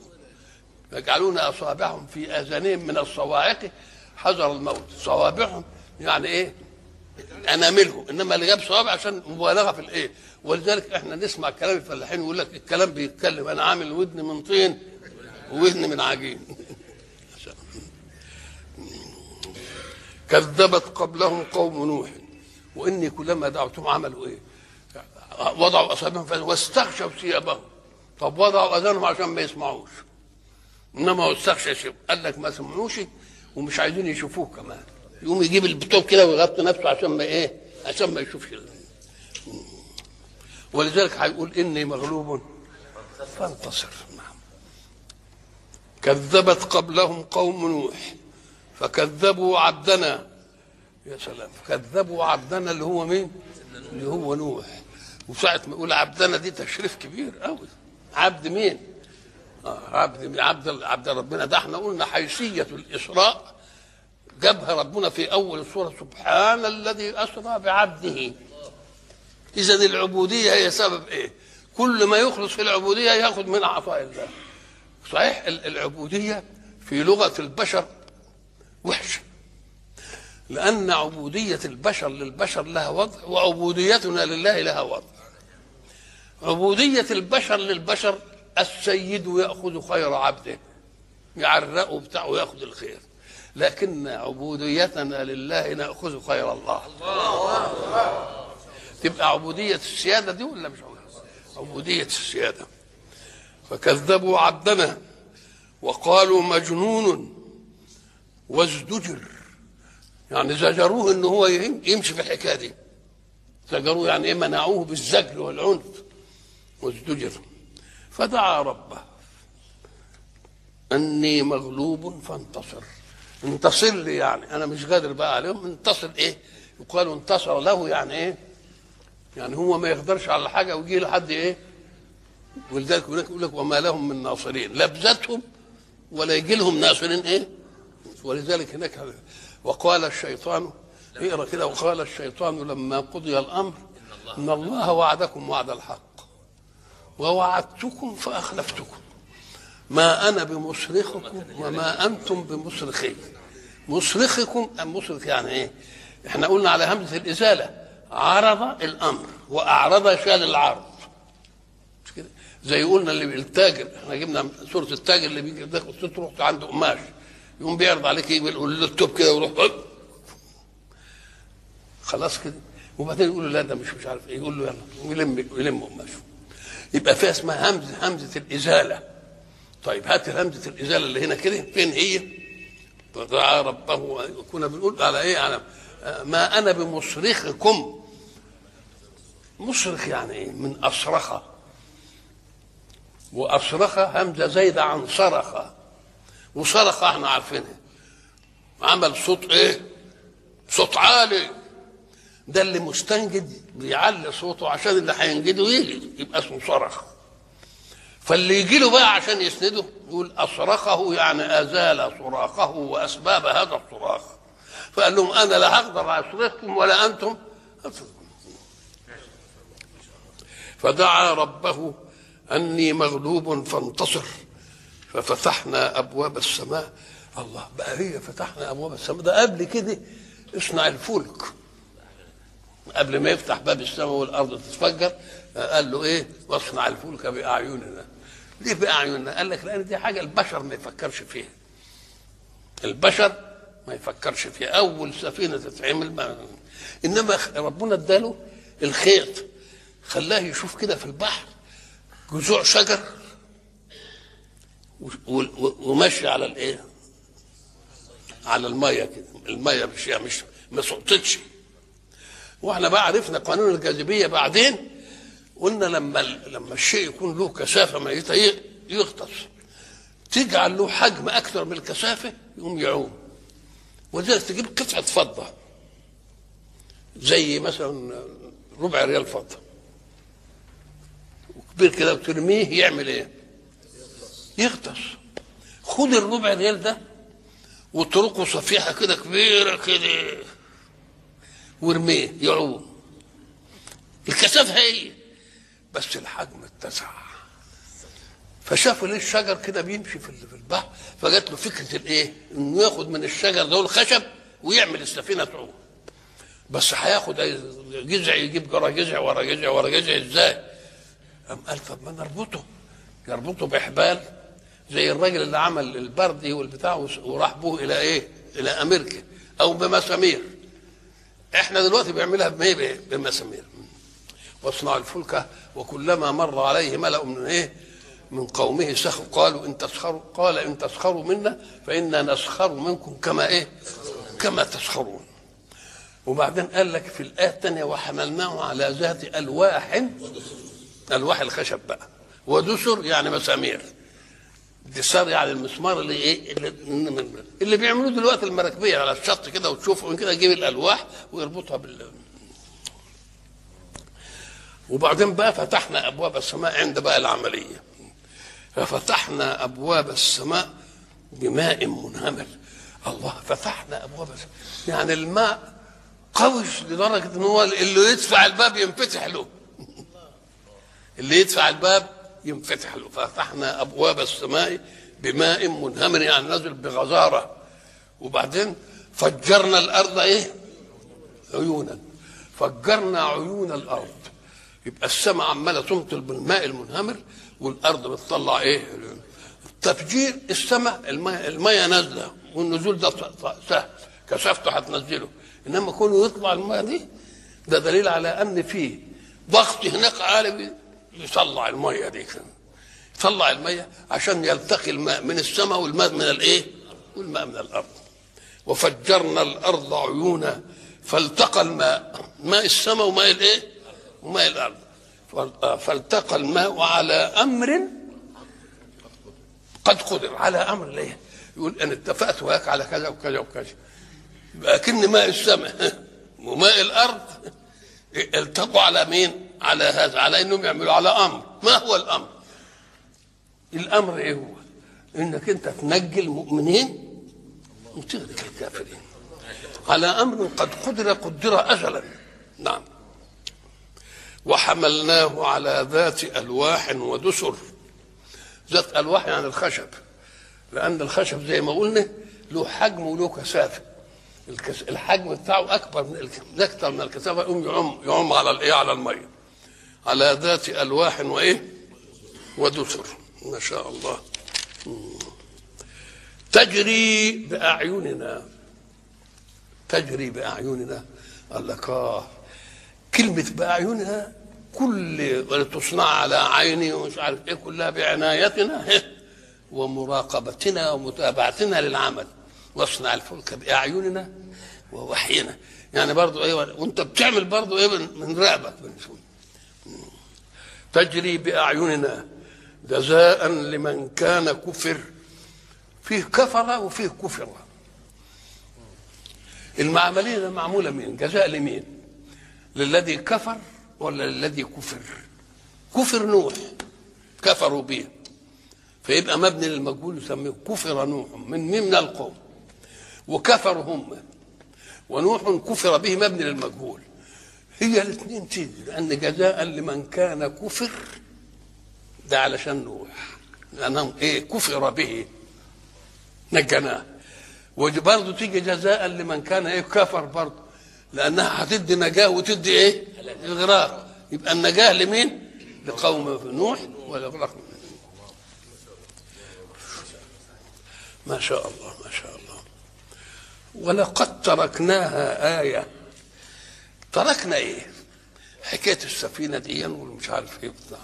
يجعلون أصابعهم في آذانهم من الصواعق حذر الموت. صوابعهم يعني إيه؟ أناملهم، إنما اللي جاب صوابع عشان مبالغة في الإيه؟ ولذلك إحنا نسمع كلام الفلاحين يقول لك الكلام بيتكلم، أنا عامل ودن من طين وودن من عجين. كذبت قبلهم قوم نوح وإني كلما دعوتهم عملوا إيه؟ وضعوا أصابعهم واستغشوا ثيابهم. طب وضعوا أذانهم عشان ما يسمعوش، إنما هو استغشى ثيابهم، قال لك ما سمعوش ومش عايزين يشوفوه كمان، يقوم يجيب البتوب كده ويغطي نفسه عشان ما إيه؟ عشان ما يشوفش. ولذلك هيقول إني مغلوب فانتصر. كذبت قبلهم قوم نوح فكذبوا عبدنا. يا سلام، كذبوا عبدنا اللي هو مين؟ اللي هو نوح. وساعة ما يقول عبدنا دي تشريف كبير قوي. عبد مين؟ عبد ربنا. ده احنا قلنا حيثية الإسراء جابها ربنا في أول السورة، سبحان الذي أسرى بعبده. إذا العبودية هي سبب إيه؟ كل ما يخلص في العبودية ياخذ من عطاء الله. صحيح العبودية في لغة البشر وحشة، لأن عبودية البشر للبشر لها وضع، وعبوديتنا لله لها وضع. عبودية البشر للبشر السيد يأخذ خير عبده، يعرقه بتاعه ويأخذ الخير، لكن عبوديتنا لله نأخذ خير الله. تبقى عبودية السيادة دي ولا مش عبودية السيادة؟ فكذبوا عبدنا وقالوا مجنون وازدجر، يعني زجروه ان هو يمشي في الحكاية دي، زجروه يعني ايه؟ منعوه بالزجر والعنف، وازدجر. فدعا ربه اني مغلوب فانتصر. انتصر لي يعني انا مش قادر بقى عليهم، انتصر ايه؟ يقال انتصر له يعني ايه؟ يعني هو ما يقدرش على حاجة ويجي لحد ايه؟ ولذلك يقول لك وما لهم من ناصرين، لا بذاتهم ولا يجي لهم ناصرين ايه؟ ولذلك هناك وقال الشيطان، اقرا كده، وقال الشيطان لما قضي الامر ان الله وعدكم وعد الحق ووعدتكم فاخلفتكم ما انا بمصرخكم وما انتم بمصرخي. مصرخكم، مصرخ يعني ايه؟ احنا قلنا على همزه الازالة، عرض الامر واعرض شال العرض، مش كده؟ زي قلنا اللي التاجر، احنا جبنا صوره التاجر اللي بيجي تروح عنده قماش يقوم بيعرض عليك يقول له التوب كده ويروح خلاص كده، وبعدين يقول له لا ده مش عارف ايه، يقول له يلا ويلم قماشة. يبقى فيها اسمها همزه الازالة. طيب هات همزه الازالة اللي هنا كده، فين هي؟ فدعا ربه، كنا بنقول على ايه؟ على ما انا بمصرخكم. مصرخ يعني ايه؟ من اصرخ، واصرخ همزه زايدة عن صرخ، وصرخ احنا عارفينها، عمل صوت ايه؟ صوت عالي. ده اللي مستنجد بيعلي صوته عشان اللي هينجده يجي، يبقى اسمه صرخ. فاللي يجي له بقى عشان يسنده يقول اصرخه، يعني ازال صراخه واسباب هذا الصراخ. فقال لهم انا لا هقدر اصرخكم ولا انتم. فدعا ربه اني مغلوب فانتصر ففتحنا ابواب السماء. الله بقى، هي فتحنا ابواب السماء ده قبل كده اصنع الفلك، قبل ما يفتح باب السماء والارض تتفجر قال له ايه؟ واصنع الفلك باعيننا. ليه باعيننا؟ قال لك لان دي حاجة البشر ما يفكرش فيها، البشر ما يفكرش فيها. اول سفينة تتعمل ما... انما ربنا اداله الخيط، خلاه يشوف كده في البحر جذوع شجر وماشي على الايه؟ على المية كده، المية مش ما سقطتش. واحنا بقى عرفنا قانون الجاذبية بعدين، قلنا لما الشيء يكون له كثافة ما يغطس، تجعل له حجم اكثر من الكثافة يقوم يعوم. ولذلك تجيب قطعه فضة زي مثلا ربع ريال فضة وكبير كده وترميه يعمل ايه؟ يغطس. خد الربع ريال ده واتركه صفيحه كده كبيرة كده وارميه يعوم. الكثافة هي بس الحجم اتسع. فشافوا ليه الشجر كده بيمشي في البحر، فجات له فكرة الايه؟ انه ياخد من الشجر ده الخشب ويعمل السفينة تعوم. بس هياخد جذع، يجيب ورا جذع ورا جذع ورا جذع ازاي؟ قام قال طب ما نربطه، يربطه بحبال زي الراجل اللي عمل البردي والبتاع وراح به الى ايه؟ الى امريكا، او بمسامير. احنا دلوقتي بيعملها بمسامير. واصنع الفلك وكلما مر عليه ملأ من ايه؟ من قومه سخروا، قالوا ان تسخروا، قال ان تسخروا منا فإنا نسخر منكم كما ايه؟ كما تسخرون. وبعدين قال لك في الآية الثانية وحملناه على ذات ألواح، ألواح الخشب بقى، ودسر يعني مسامير، دسار يعني المسمار اللي ايه؟ اللي بيعملوه دلوقتي المراكبيه على الشط كده، وتشوفوا كده يجيب الالواح ويربطها بال. وبعدين بقى فتحنا ابواب السماء عند بقى العملية، ففتحنا ابواب السماء بماء منهمر. الله، فتحنا ابواب السماء يعني الماء قوي لدرجة ان هو اللي يدفع الباب ينفتح له. اللي يدفع الباب ينفتح له. فتحنا ابواب السماء بماء منهمر، يعني نزل بغزاره. وبعدين فجرنا الارض ايه؟ عيونا. فجرنا عيون الارض، يبقى السماء عماله تمطر بالماء المنهمر والارض بتطلع ايه؟ تفجير السماء، المية نازله، والنزول ده سهل، كثافته هتنزله، انما كونه يطلع المية دي ده دليل على ان فيه ضغط هناك عالي يطلع المية دي، يطلع المية عشان يلتقي الماء من السماء والماء من الايه؟ والماء من الارض. وفجرنا الارض عيونا فالتقى الماء، ماء السماء وماء الايه؟ وماء الارض. فالتقى الماء على امر قد قدر. على امر ليه؟ يقول انا اتفقت وياك على كذا وكذا وكذا، لكن ماء السماء وماء الارض التقوا على مين؟ على هذا، على انهم يعملوا على امر. ما هو الامر؟ الامر ايه هو؟ انك انت تنجي المؤمنين وتغرق الكافرين. على امر قد قدر، قدر ازلا. نعم. وحملناه على ذات الواح ودسر. ذات الواح يعني الخشب، لان الخشب زي ما قلنا له حجم وله كثافة. الحجم بتاعه اكبر من اكثر من الكثافة، يقوم يعم على الايه؟ على المية. على ذات الواح وايه؟ ودسر. ما شاء الله. تجري باعيننا. تجري باعيننا، قال لك كلمة باعيننا كل تصنع على عيني ومش عارف ايه، كلها بعنايتنا ومراقبتنا ومتابعتنا للعمل. واصنع الفلك باعيننا ووحينا، يعني برضو ايه وانت بتعمل برضو ايه من رقبك. تجري باعيننا جزاء لمن كان كفر. فيه كفر وفيه كفر. المعملية ده معمولة مين؟ جزاء لمين؟ للذي كفر ولا للذي كفر؟ كفر نوح، كفروا به، فيبقى مبني للمجهول يسميه كفر نوح من القوم، وكفروا هم، ونوح كفر به مبني للمجهول. هي الاثنين تيجي، لأن جزاء لمن كان كفر ده علشان نوح، لأنهم إيه؟ كفر به نجناه. وبرضه تيجي جزاء لمن كان إيه؟ كفر برضه، لأنها هتدي نجاة وتدي إيه؟ الغراق. يبقى النجاة لمين؟ لقوم نوح والإغراق. ما شاء الله، ما شاء الله. ولقد تركناها آية. تركنا إيه؟ حكاية السفينة دي والمش عارف إيه بتاع.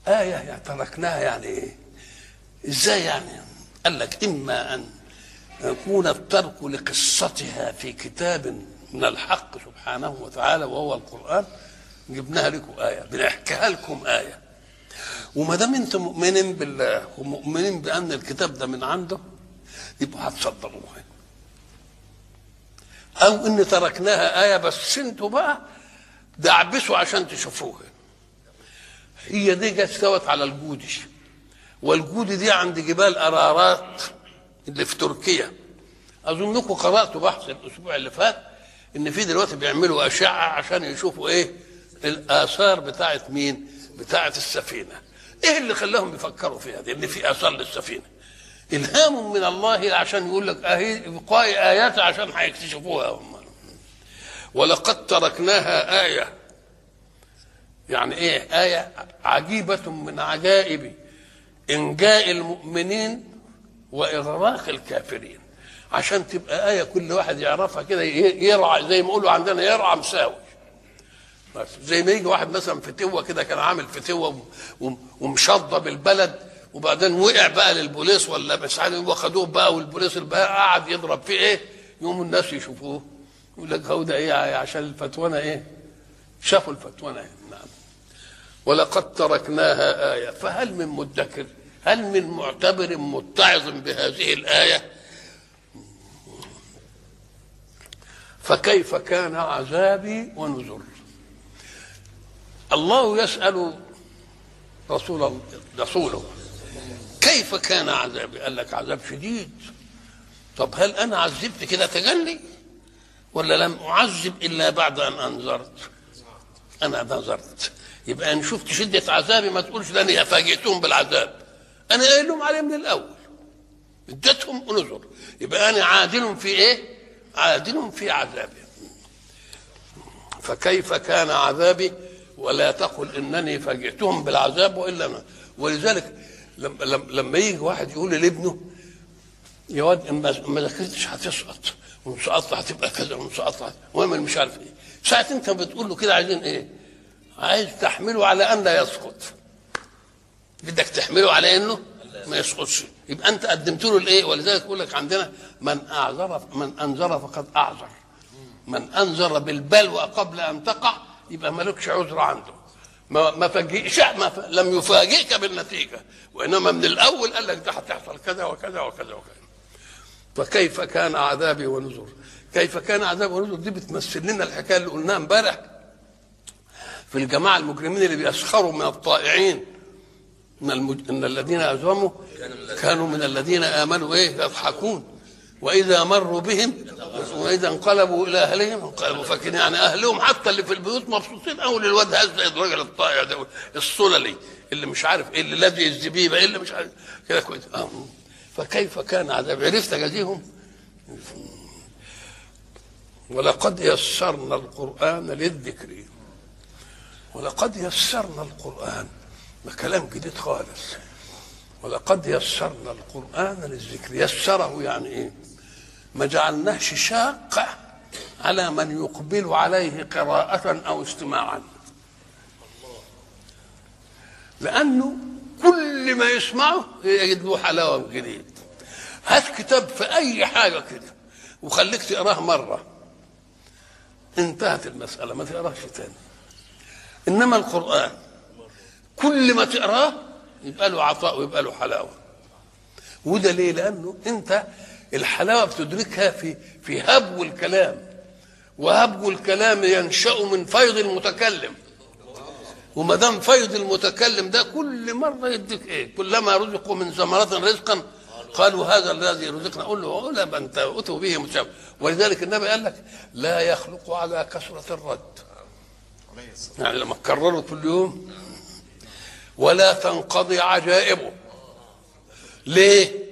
آية يعني تركناها، يعني إيه؟ إزاي يعني؟ قال لك إما أن يكون الترك لقصتها في كتاب من الحق سبحانه وتعالى وهو القرآن، جبناها لكم آية، بنحكيها لكم آية. وما دام انتم مؤمنين بالله ومؤمنين بأن الكتاب ده من عنده يبقوا هتصدقوها. أو إن تركناها آية بس انتوا بقى دعبسوا عشان تشوفوها. هي دي جت استوت على الجودي، والجودي دي عند جبال أرارات اللي في تركيا. أظنكم قرأتوا بحث الأسبوع اللي فات إن في دلوقتي بيعملوا أشعة عشان يشوفوا إيه الآثار بتاعت مين؟ بتاعت السفينة. إيه اللي خلاهم يفكروا فيها دي؟ إن في آثار للسفينة. إلهام من الله عشان يقول لك أهي إبقاء آيات عشان هيكتشفوها هم. ولقد تركناها آية، يعني إيه؟ آية عجيبة من عجائب إنجاء المؤمنين وإغراق الكافرين، عشان تبقى آية كل واحد يعرفها كده، يرعى زي ما يقولوا عندنا يرعى مساوي. بس زي ما يجي واحد مثلا فتوة كده، كان عامل فتوة ومشضة بالبلد، وبعدين وقع بقى للبوليس ولا مش عارف، وخدوه بقى والبوليس بقى قعد يضرب فيه ايه، يوم الناس يشوفوه يقول لك هو ده ايه، عشان الفتوانه ايه، شافوا الفتوانه ايه. نعم. ولقد تركناها آية فهل من مدكر، هل من معتبر متعظ بهذه الآية؟ فكيف كان عذابي ونذر. الله يسأل رسوله كيف كان عذابي؟ قال لك عذاب شديد. طب هل أنا عذبت كده تجلي ولا لم أعذب إلا بعد أن أنذرت؟ انا نذرت. يبقى ان شفت شده عذابي ما تقولش ده انا فاجئتهم بالعذاب، انا قايل لهم عليه من الاول، اديتهم نذر. يبقى انا عادل في ايه؟ عادل في عذابي. فكيف كان عذابي ولا تقل انني فاجئتهم بالعذاب والا أنا. ولذلك لما يجي واحد يقول لابنه يا واد ما ذاكرتش هتسقط، وان سقطت هتبقى كذا، وان سقطت واعمل مش عارف ايه. ساعة انت بتقول له كده عايزين ايه؟ عايز تحمله على ان لا يسقط، بدك تحمله على انه ما يسقطش، يبقى انت قدمت له الايه؟ ولذلك يقول لك عندنا من اعذر، من انذر فقد اعذر. من انذر بالبلوى قبل ان تقع يبقى مالكش عذر عنده، ما فاجئش، لم يفاجئك بالنتيجة، وانما من الاول قال لك ده هتحصل كذا وكذا وكذا وكذا. فكيف كان عذابي ونذر؟ كيف كان عذابي ونذر دي بتمثل لنا الحكاية اللي قلناها امبارح في الجماعة المجرمين اللي بيسخروا من الطائعين، ان الذين اجرموا كانوا من الذين امنوا ايه؟ يضحكون، واذا مروا بهم واذا انقلبوا الى اهلهم انقلبوا فاكرين، يعني اهلهم حتى اللي في البيوت مبسوطين قوي للواد هذا الراجل الطائع ده الصللي اللي مش عارف ايه، اللي لازق الزبيبه، اللي مش عارف كده كويس. فكيف كان عذاب؟ عرفت اجازيهم. ولقد يسرنا القرآن للذكر. ولقد يسرنا القرآن، ده كلام جديد خالص. ولقد يسرنا القرآن للذكر، يسره يعني ايه؟ ما جعلناهش شاق على من يقبل عليه قراءة أو استماعا، لأنه كل ما يسمعه يجد له حلاوة جديد. هات كتاب في أي حاجة كده وخليك تقراه مرة، انتهت المسألة، ما تقراهش تاني. إنما القرآن كل ما تقراه يبقى له عطاء ويبقى له حلاوة. وده ليه؟ لأنه أنت الحلاوة بتدركها في هبو الكلام، وهبو الكلام ينشأ من فيض المتكلم، وما دام فيض المتكلم ده كل مرة يديك ايه؟ كلما رزقوا من ثمرات رزقا قالوا هذا الذي رزقنا، قول له لا انت اتوا به متشابه. ولذلك النبي قال لك لا يخلق على كثرة الرد، يعني لما تكرره كل يوم، ولا تنقضي عجائبه. ليه؟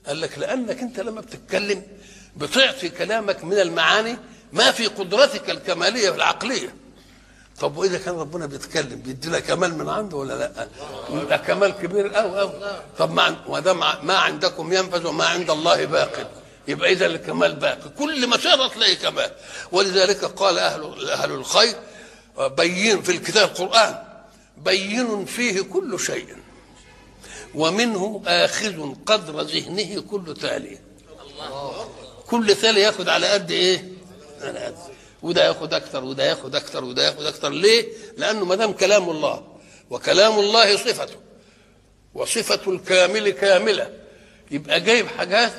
قال لك لأنك أنت لما بتتكلم بتعطي كلامك من المعاني ما في قدرتك الكمالية العقلية. طب وإذا كان ربنا بيتكلم بيدي لك كمال من عنده ولا لا؟ ده كمال كبير أوي أوي. طب ما عندكم ينفذ وما عند الله باق، يبقى إذا الكمال باقي، كل ما تقرأ تلاقي كمال. ولذلك قال أهل الخير بين في الكتاب القرآن بين فيه كل شيء، ومنه آخذ قدر ذهنه كل تالي. كل تالي ياخد على قد ايه؟ على قد، وده ياخد اكتر وده ياخد اكتر وده ياخد اكتر. ليه؟ لانه ما دام كلام الله، وكلام الله صفته، وصفة الكامل كاملة، يبقى جايب حاجات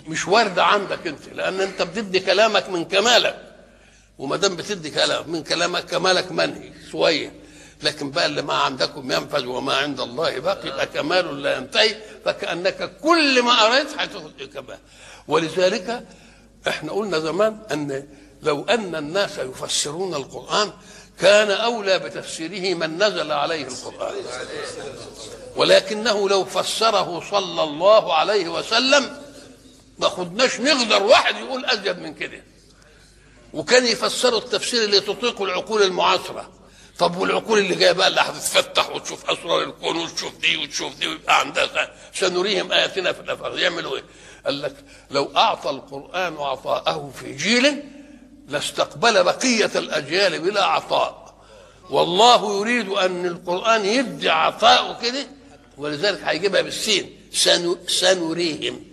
مش وارده عندك انت، لان انت بتدي كلامك من كمالك، وما دام بتدي كلام من كلامك كمالك منهي شوية. لكن بقى اللي ما عندكم ينفذ وما عند الله باقي، يبقى كمال لا ينتهي، فكأنك كل ما قريت هتاخد كمال. ولذلك احنا قلنا زمان ان لو ان الناس يفسرون القرآن كان اولى بتفسيره من نزل عليه القرآن، ولكنه لو فسره صلى الله عليه وسلم ما خدناش نقدر واحد يقول ازيد من كده، وكان يفسروا التفسير اللي تطيقه العقول المعاصرة. طب والعقول اللي جاية بقى اللي هتتفتح وتشوف اسرار الكون وتشوف دي وتشوف دي ويبقى عندها سنريهم اياتنا في الافاق، يعملوا ايه؟ قال لك لو اعطى القران عطاءه في جيل لاستقبل بقية الاجيال بلا عطاء، والله يريد ان القران يدي عطاءه كده، ولذلك هيجيبها بالسين، سنريهم.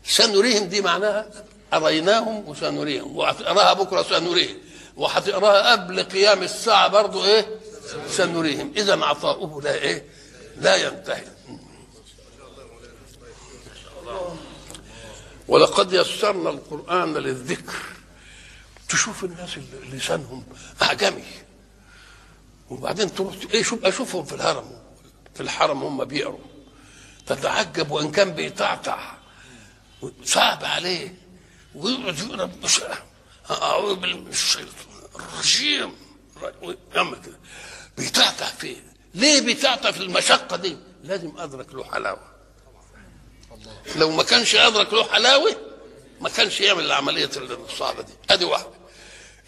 سنريهم دي معناها اريناهم وسنريهم، وهتقراها بكره سنريهم، وهتقراها قبل قيام الساعة برضو ايه؟ سنريهم. اذا عطاؤه لا ايه؟ لا ينتهي. ولقد يسرنا القرآن للذكر. تشوف الناس اللي لسانهم اعجمي، وبعدين تروح ايه اشوفهم في الهرم، في الحرم هم بيقروا، تتعجب وان كان بيتعتع صعب عليه ويقعد يقرا، اعوذ بالله من الشيطان، الرجيم، يعمل كده بيتعتع فيه. ليه بيتعتع في المشقة دي؟ لازم ادرك له حلاوة. لو ما كانش ادرك له حلاوة ما كانش يعمل العملية الصعبة دي. ادي واحدة.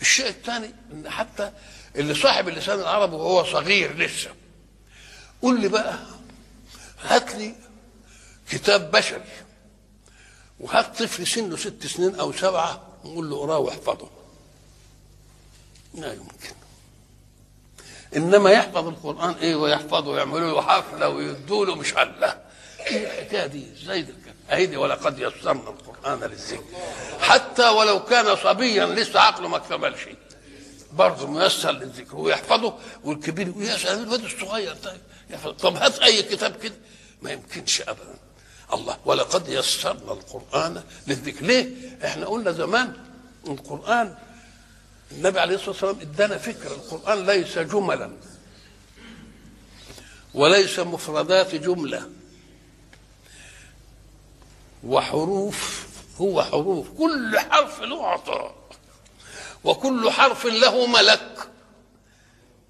الشيء الثاني ان حتى اللي صاحب اللسان العربي وهو صغير لسه، قول لي بقى هات لي كتاب بشري وهات طفل سنة 6 سنين او 7 نقول له اقراه واحفظه، لا يمكن. انما يحفظ القران ايه ويحفظه ويعملوا له حفلة ويدوا له مش الله. ايه الحكاية دي؟ ازاي ده؟ اهي دي ولقد يسرنا القران للذكر، حتى ولو كان صبيا لسه عقله ما اكتملش برضه ميسر للذكر ويحفظه. والكبير يسال الواد الصغير طيب يحفظ، طب هات اي كتاب كده، ما يمكنش ابدا. الله، ولقد يسرنا القران للذكر. ليه؟ احنا قلنا زمان القران النبي عليه الصلاة والسلام ادانا فكرة، القران ليس جملا وليس مفردات جملة وحروف، هو حروف، كل حرف له عطاء وكل حرف له ملك.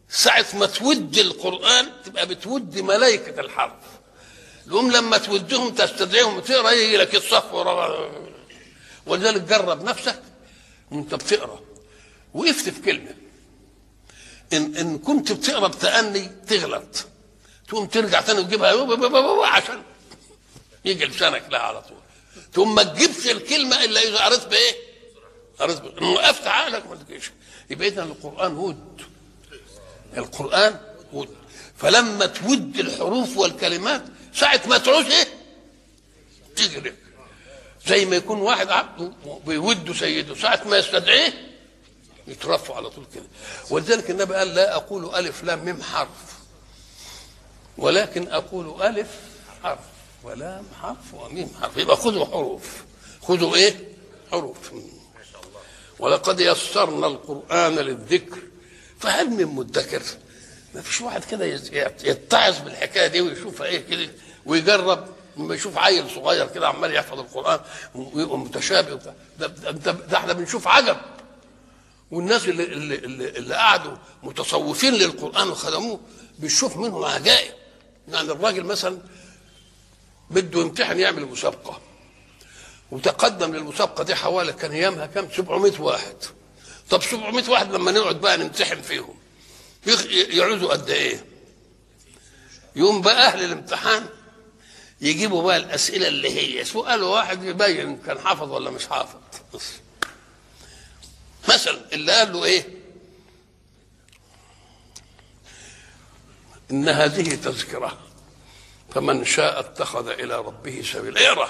ساعة ما تود القرآن تبقى بتود ملائكة الحرف، لهم لما تودهم تستدعيهم وتقرا يجي لك الصف ورا. ولذلك جرب نفسك وانت بتقرا وقفت في كلمة، إن كنت بتقرا بتأني تغلط، تقوم ترجع تاني وتجيبها عشان يجي لسانك لها على طول. تقوم ما تجيبش الكلمة إلا إذا قريت بإيه؟ قريت بإيه؟ وقفت عقلك ما تجيش. يبقى إذن القرآن ود، القرآن ود. فلما تود الحروف والكلمات ساعة ما تعوز إيه؟ تجري. زي ما يكون واحد عبد بيود سيده، ساعة ما يستدعيه يترفع على طول كده. ولذلك النبي قال لا أقول ألف لام ميم حرف، ولكن أقول ألف حرف ولام حرف وميم حرف. يبقى خذوا حروف، خذوا ايه؟ حروف. ولقد يسرنا القرآن للذكر فهل من مدكر؟ ما فيش واحد كده يتعظ بالحكاية دي ويشوفها ايه كده ويجرب. لما يشوف عيل صغير كده عمال يحفظ القرآن ويبقى متشابه، ده احنا بنشوف عجب. والناس اللي قعدوا متصوفين للقرآن وخدموه بنشوف منهم عجائب. يعني الراجل مثلا بده يمتحن يعمل مسابقة، وتقدم للمسابقه دي حوالي كان ايامها كام؟ 700 واحد. طب 700 واحد لما نقعد بقى نمتحن فيهم يعوزوا قد ايه؟ يقوم بقى اهل الامتحان يجيبوا بقى الاسئلة اللي هي سؤال واحد يبين كان حافظ ولا مش حافظ. مثلا اللي قال له ايه؟ ان هذه تذكره فمن شاء اتخذ الى ربه سبيلا. اقرا.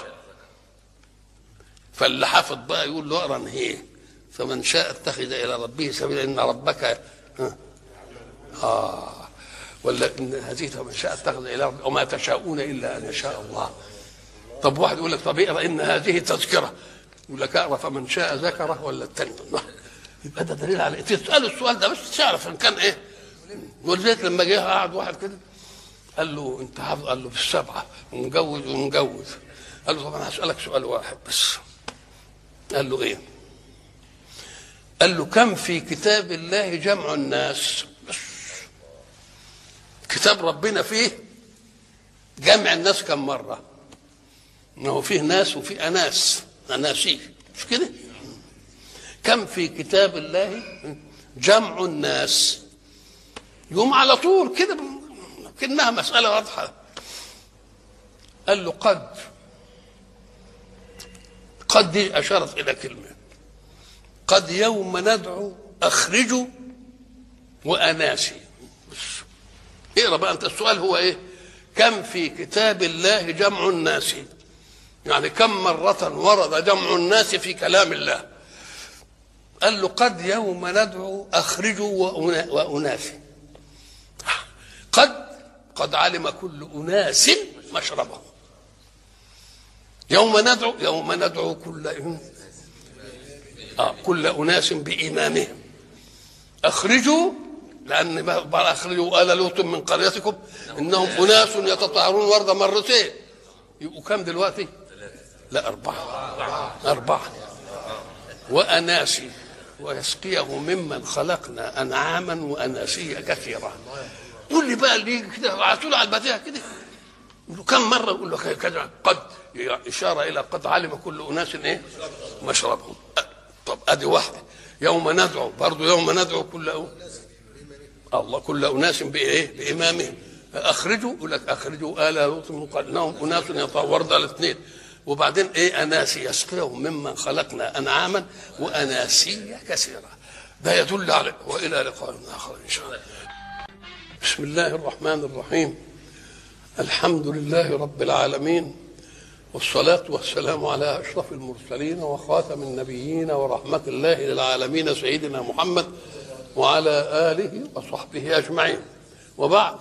فاللي حافظ بقى يقول له اقرا هي فمن شاء اتخذ الى ربه سبيلا ان ربك ولا ان هذه فمن شاء اتخذ الى ربه وما تشاءون الا ان يشاء الله. طب واحد يقول لك طب اقرا ان هذه تذكره، يقول لك اقرا فمن شاء ذكره ولا الثاني. يبقى ده دليل على تساله السؤال ده بس تعرف ان كان ايه. ولذلك لما جه قعد واحد كده قال له انت حافظ؟ قال له بالسبعه ومجوز ومجوز. قال له طب انا هسالك سؤال واحد بس. قال له ايه؟ قال له كم في كتاب الله جمع الناس؟ بس كتاب ربنا فيه جمع الناس كم مرة؟ ما هو فيه ناس وفيه اناس، اناسيك مش كده؟ كم في كتاب الله جمع الناس؟ يقوم على طول كده كأنها مسألة واضحة. قال له قد، قد دي أشارت إلى كلمة قد، يوم ندعو أخرجوا وأناسي. اقرأ بقى أنت السؤال هو إيه؟ كم في كتاب الله جمع الناس؟ يعني كم مرة ورد جمع الناس في كلام الله؟ قال له قد يوم ندعو أخرجوا وأناسي. قد علم كل أناس مشربهم. يوم ندعو، يوم ندعو كل أناس بإمامهم. أخرجوا، لأن أخرجوا آل لوط من قريتكم إنهم أناس يتطهرون، ورد مرتين. يبقوا كم دلوقتي؟ لا أربعة. أربعة. وأناسي. ويسقيه ممن خلقنا انعاما واناسيا كثيرة. قول لي بقى اللي كده على طول على البديهة كده، كم مرة يقول لك كذا، قد اشارة الى قد علم كل اناس ايه مشربهم. طب ادي واحدة. يوم ندعو، برضه يوم ندعو كل الله كل اناس بايه؟ بامامهم. اخرجوا، يقول لك اخرجوا ال لوط من قرنهم اناس يتطورون على الاثنين. وبعدين ايه؟ اناسي يسقيهم ممن خلقنا انعاما واناسيا كثيرة. ده يدل على، والى لقاء اخر ان شاء الله. بسم الله الرحمن الرحيم. الحمد لله رب العالمين، والصلاة والسلام على أشرف المرسلين وخاتم النبيين ورحمة الله للعالمين سيدنا محمد وعلى آله وصحبه أجمعين. وبعد،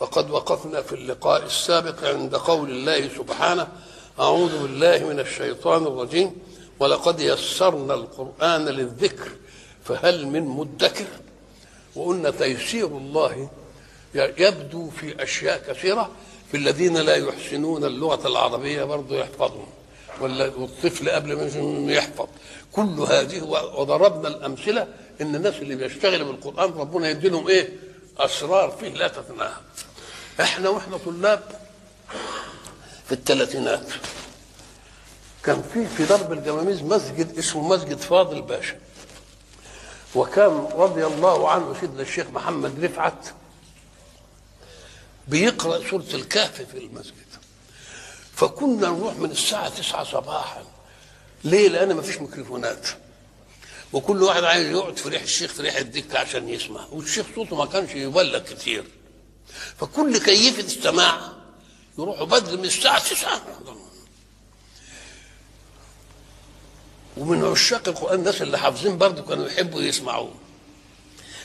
فقد وقفنا في اللقاء السابق عند قول الله سبحانه: أعوذ بالله من الشيطان الرجيم، ولقد يسرنا القرآن للذكر فهل من مدكر. وقلنا تيسير الله يبدو في أشياء كثيرة، في الذين لا يحسنون اللغة العربية برضو يحفظون، والطفل قبل ما يحفظ كل هذه. وضربنا الأمثلة إن الناس اللي بيشتغلوا بالقرآن ربنا يدي لهم إيه؟ أسرار فيه لا تتناهى. إحنا وإحنا طلاب في الثلاثينات كان في درب الجماميز مسجد اسمه مسجد فاضل باشا، وكان رضي الله عنه سيدنا الشيخ محمد رفعت بيقرأ سورة الكهف في المسجد. فكنا نروح من الساعة 9 صباحا. ليه؟ لأن ما فيش ميكروفونات، وكل واحد عايز يقعد في ريح الشيخ في ريح الدكة عشان يسمع، والشيخ صوته ما كانش يبلغ كتير، فكل كيفة السماع يروحوا بدري من الساعة 9. ومن عشاق القرآن الناس اللي حافظين برضه كانوا يحبوا يسمعوه،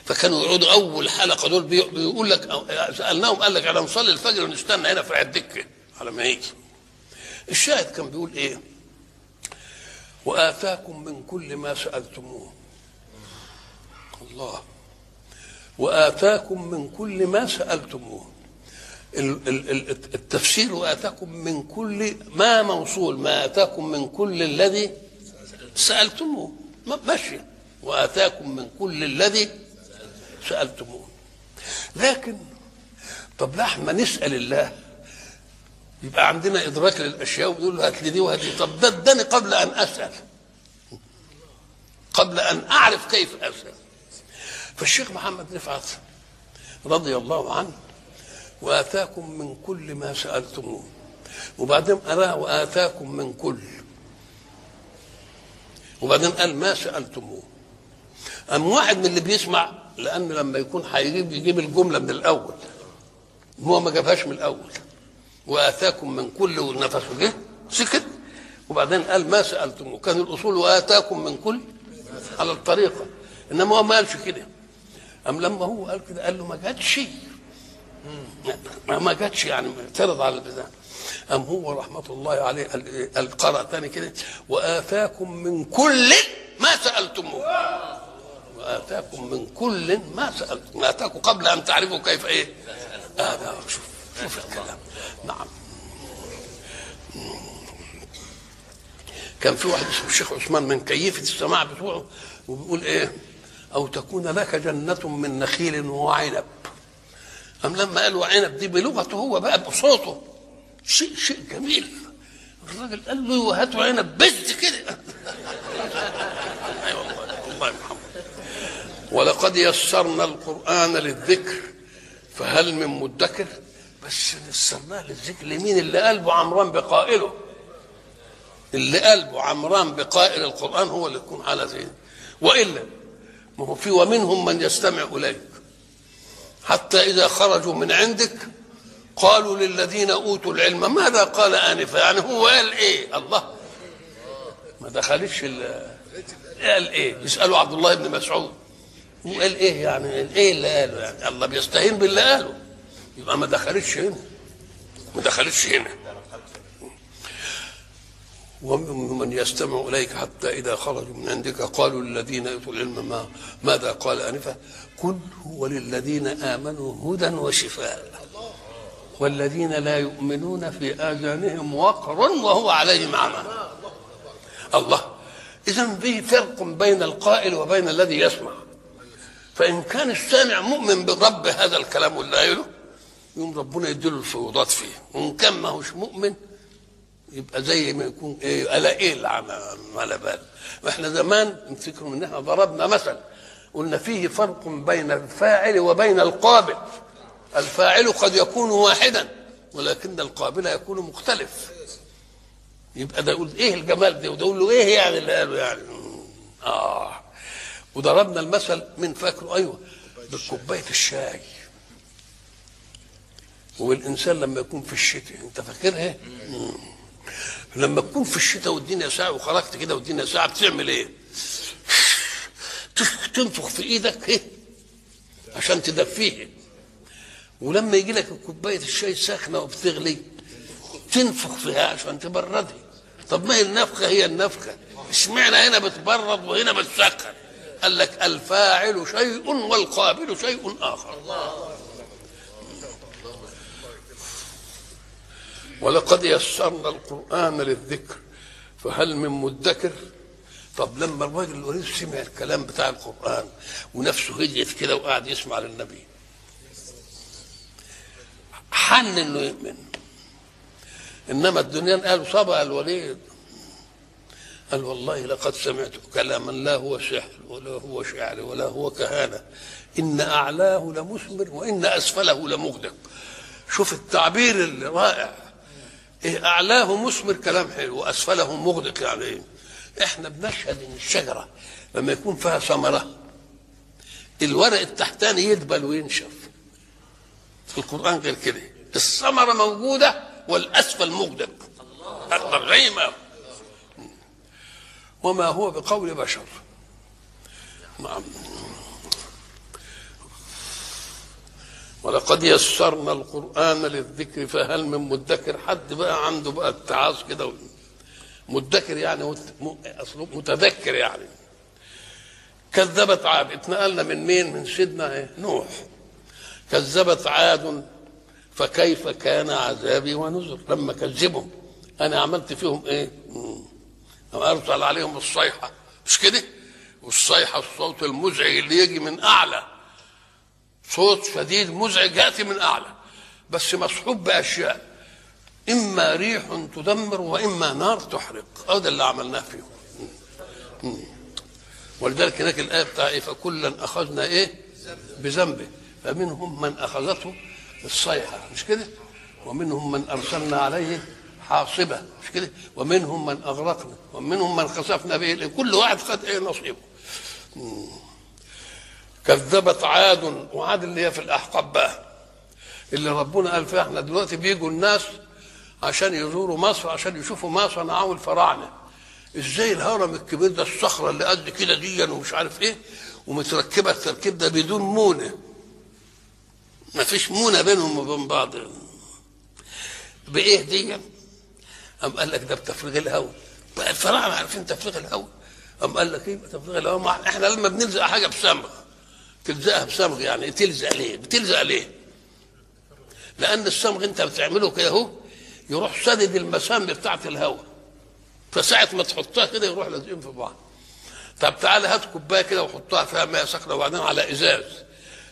فكانوا يقعدوا اول حلقة دول بيقول لك، سالناهم قال لك احنا نصلي الفجر ونستنى هنا في الدكة على ما يجي. الشاهد كان بيقول ايه؟ واتاكم من كل ما سالتموه. الله، واتاكم من كل ما سالتموه. التفسير واتاكم من كل ما موصول، ما اتاكم من كل الذي سالتموه، ماشي، واتاكم من كل الذي سألتموه. لكن طب لحما نسأل الله يبقى عندنا إدراك للأشياء ونقول له هات لي دي وهات لي. طب ده اداني قبل أن أسأل، قبل أن أعرف كيف أسأل. فالشيخ محمد رفعت رضي الله عنه وآتاكم من كل ما سألتموه، وبعدين أرى وآتاكم من كل، وبعدين قال ما سألتموه. أم واحد من اللي بيسمع، لأن لما يكون هيجيب يجيب الجملة من الأول، هو ما جابهاش من الأول. وآتاكم من كل، ونفسه جه سكت، وبعدين قال ما سألتموه. كان الأصول وآتاكم من كل على الطريقة، إنما هو ما قالش كده. أم لما هو قال كده قال له ما جاتش، ما جاتش، يعني اعترض على البتاع. أم هو رحمة الله عليه قال قرأ تاني كده وآتاكم من كل ما سألتموه. وآتاكم من كل ما سألتم، ما آتاكم قبل أن تعرفوا كيف إيه. هذا شوف شوف الكلام. نعم، كان في واحد اسمه الشيخ عثمان من كيفة السماع بتوعه، وبيقول إيه؟ أو تكون لك جنة من نخيل وعنب. أم لما قال وعنب دي بلغته هو بقى بصوته شيء شيء جميل. الراجل قال له هاتوا عنب بس كده. أيوة والله، والله محمد. ولقد يسرنا القرآن للذكر فهل من مدكر. بس يسرناه للذكر لمين؟ اللي قلبه عمران بقائله، اللي قلبه عمران بقائل القرآن هو اللي يكون على ذهنه، وإلا ما هو في ومنهم من يستمع إليك حتى إذا خرجوا من عندك قالوا للذين أوتوا العلم ماذا قال آنفا. يعني هو قال إيه؟ الله ما دخلش قال إيه؟ يسألوا عبد الله بن مسعود هو قال إيه، يعني إيه اللي قاله؟ يعني الله بيستهين باللي قاله، يبقى ما دخلتش هنا، ما دخلتش هنا. ومن من يستمع إليك حتى إذا خرجوا من عندك قالوا للذين أوتوا العلم ماذا قال آنفا قل هو للذين آمنوا هدى وشفاء والذين لا يؤمنون في آذانهم وقر وهو عليهم عمى. الله، اذا فيه فرق بين القائل وبين الذي يسمع. فان كان السامع مؤمن برب هذا الكلام اللي قايله يوم ربنا يديله الفيوضات فيه، وان كان ما هوش مؤمن يبقى زي ما يكون ايه الا ايه اللي على بال. واحنا زمان نفتكروا ان احنا ضربنا مثل قلنا فيه فرق بين الفاعل وبين القابل. الفاعل قد يكون واحدا ولكن القابل يكون مختلف. يبقى ده يقول ايه الجمال ده، وده يقول له ايه يعني اللي قاله يعني. وضربنا المثل من فاكره ايوه بكوبايه الشاي. والانسان لما يكون في الشتاء انت فاكرها؟ لما تكون في الشتاء والدنيا ساعة وخرجت كده والدنيا ساعة بتعمل ايه؟ تنفخ في ايدك ايه؟ عشان تدفيه. ولما يجي لك كوباية الشاي ساخنة وبتغلي تنفخ فيها عشان تبردها. طب ما هي النفخة هي النفخة، اشمعنى هنا بتبرد وهنا بتسخن؟ قال لك الفاعل شيء والقابل شيء اخر. ولقد يسرنا القرآن للذكر فهل من مدكر. طب لما الراجل الوليد سمع الكلام بتاع القرآن ونفسه هديت كده وقعد يسمع للنبي حن انه يؤمن. انما الدنيا قالوا صبأ الوليد قال والله لقد سمعت كلاما لا هو سحر ولا هو شعر ولا هو كهانة، إن أعلاه لمثمر وإن أسفله لمغدق. شوف التعبير الرائع، إيه أعلاه مثمر كلام حلو وأسفله مغدق يعني إيه؟ إحنا بنشهد إن الشجرة لما يكون فيها ثمرة الورق التحتاني يدبل وينشف. في القرآن غير كده، الثمرة موجودة والأسفل مغدق أكبر زي ما وما هو بقول بشر. نعم. ولقد يسرنا القرآن للذكر فهل من مدكر. حد بقى عنده بقى اتعاظ كده، مدكر يعني أصله متذكر يعني. كذبت عاد، اتنقلنا من مين؟ من سيدنا نوح. كذبت عاد فكيف كان عذابي ونذر. لما كذبهم أنا عملت فيهم إيه؟ أرسل عليهم الصيحة، مش كده؟ والصيحة الصوت المزعج اللي يجي من أعلى، صوت شديد مزعج يأتي من أعلى، بس مصحوب بأشياء، إما ريح تدمر وإما نار تحرق. هذا اللي عملناه فيهم. ولذلك هناك الآية بتاع إيه؟ فكلا أخذنا إيه؟ بذنبه، فمنهم من أخذته الصيحة، مش كده؟ ومنهم من أرسلنا عليه حاصبة، مش كده؟ ومنهم من أغرقنا ومنهم من خسفنا به. كل واحد خد إيه نصيبه. كذبت عاد، وعاد اللي هي في الأحقاب بقى اللي ربنا قال فيها احنا دلوقتي بيجوا الناس عشان يزوروا مصر عشان يشوفوا ما صنعوه الفراعنة. ازاي الهرم الكبير ده، الصخرة اللي قد كده دي ومش عارف ايه ومتركبة التركيب ده بدون مونة، ما فيش مونة بينهم وبين بعض، بإيه دي؟ قام قال لك ده بتفريغ الهواء. بقى الفراعنة عارفين تفريغ الهواء؟ قام قال لك ايه تفريغ الهواء؟ احنا لما بنلزق حاجة بصمغ، تلزقها بصمغ يعني تلزق ليه؟ بتلزق ليه؟ لأن الصمغ أنت بتعمله كده أهو يروح سدد المسام بتاعة الهواء، فساعة ما تحطها كده يروح لازقين في بعض. طب تعالى هات كوباية كده وحطها فيها مية سخنة وبعدين على إزاز،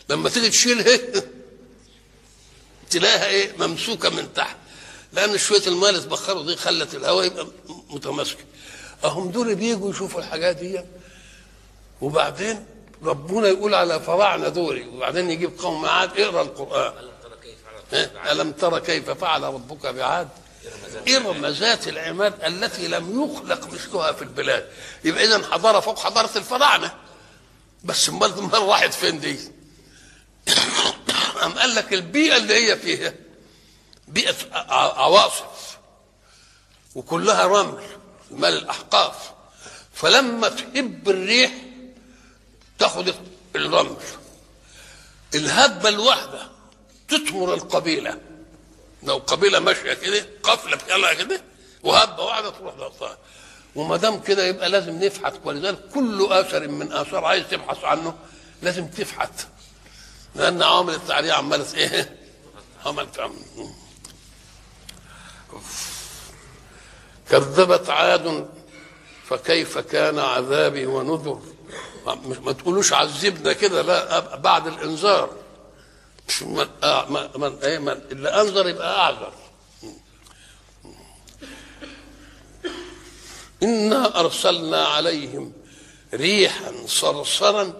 لما تيجي تشيلها تلاقيها إيه؟ ممسوكة من تحت، لأن شوية المية اللي اتبخروا دي خلت الهواء يبقى متماسك. أهم دول بيجوا يشوفوا الحاجات دي، وبعدين ربنا يقول على فراعنة دوري، وبعدين يجيب قوم عاد. اقرأ القرآن، ألم ترى كيف فعل ربك بعاد إرم ذات العماد التي لم يخلق مثلها في البلاد. يبقى إذن حضارة فوق حضارة الفراعنة، بس امال راحت فين دي؟ أم قال لك البيئة اللي هي فيها بيئة عواصف وكلها رمل مال الأحقاف، فلما تهب الريح تاخد الرمل، الهبة الواحدة تطمر القبيلة. لو قبيلة ماشية كده قفلة بكلها كده وهبة واحدة تروح ضغطها. وما دام كده يبقى لازم نفحت، ولذلك كل اثر من اثار عايز تبحث عنه لازم تفحت، لأن عوامل التعرية عمالة ايه؟ عمالة. كذبت عاد فكيف كان عذابي ونذر. ما تقولوش عذبنا كده، لا، بعد الانذار. مش من من ايه من اللي انذر يبقى اعذر. انا ارسلنا عليهم ريحا صرصرا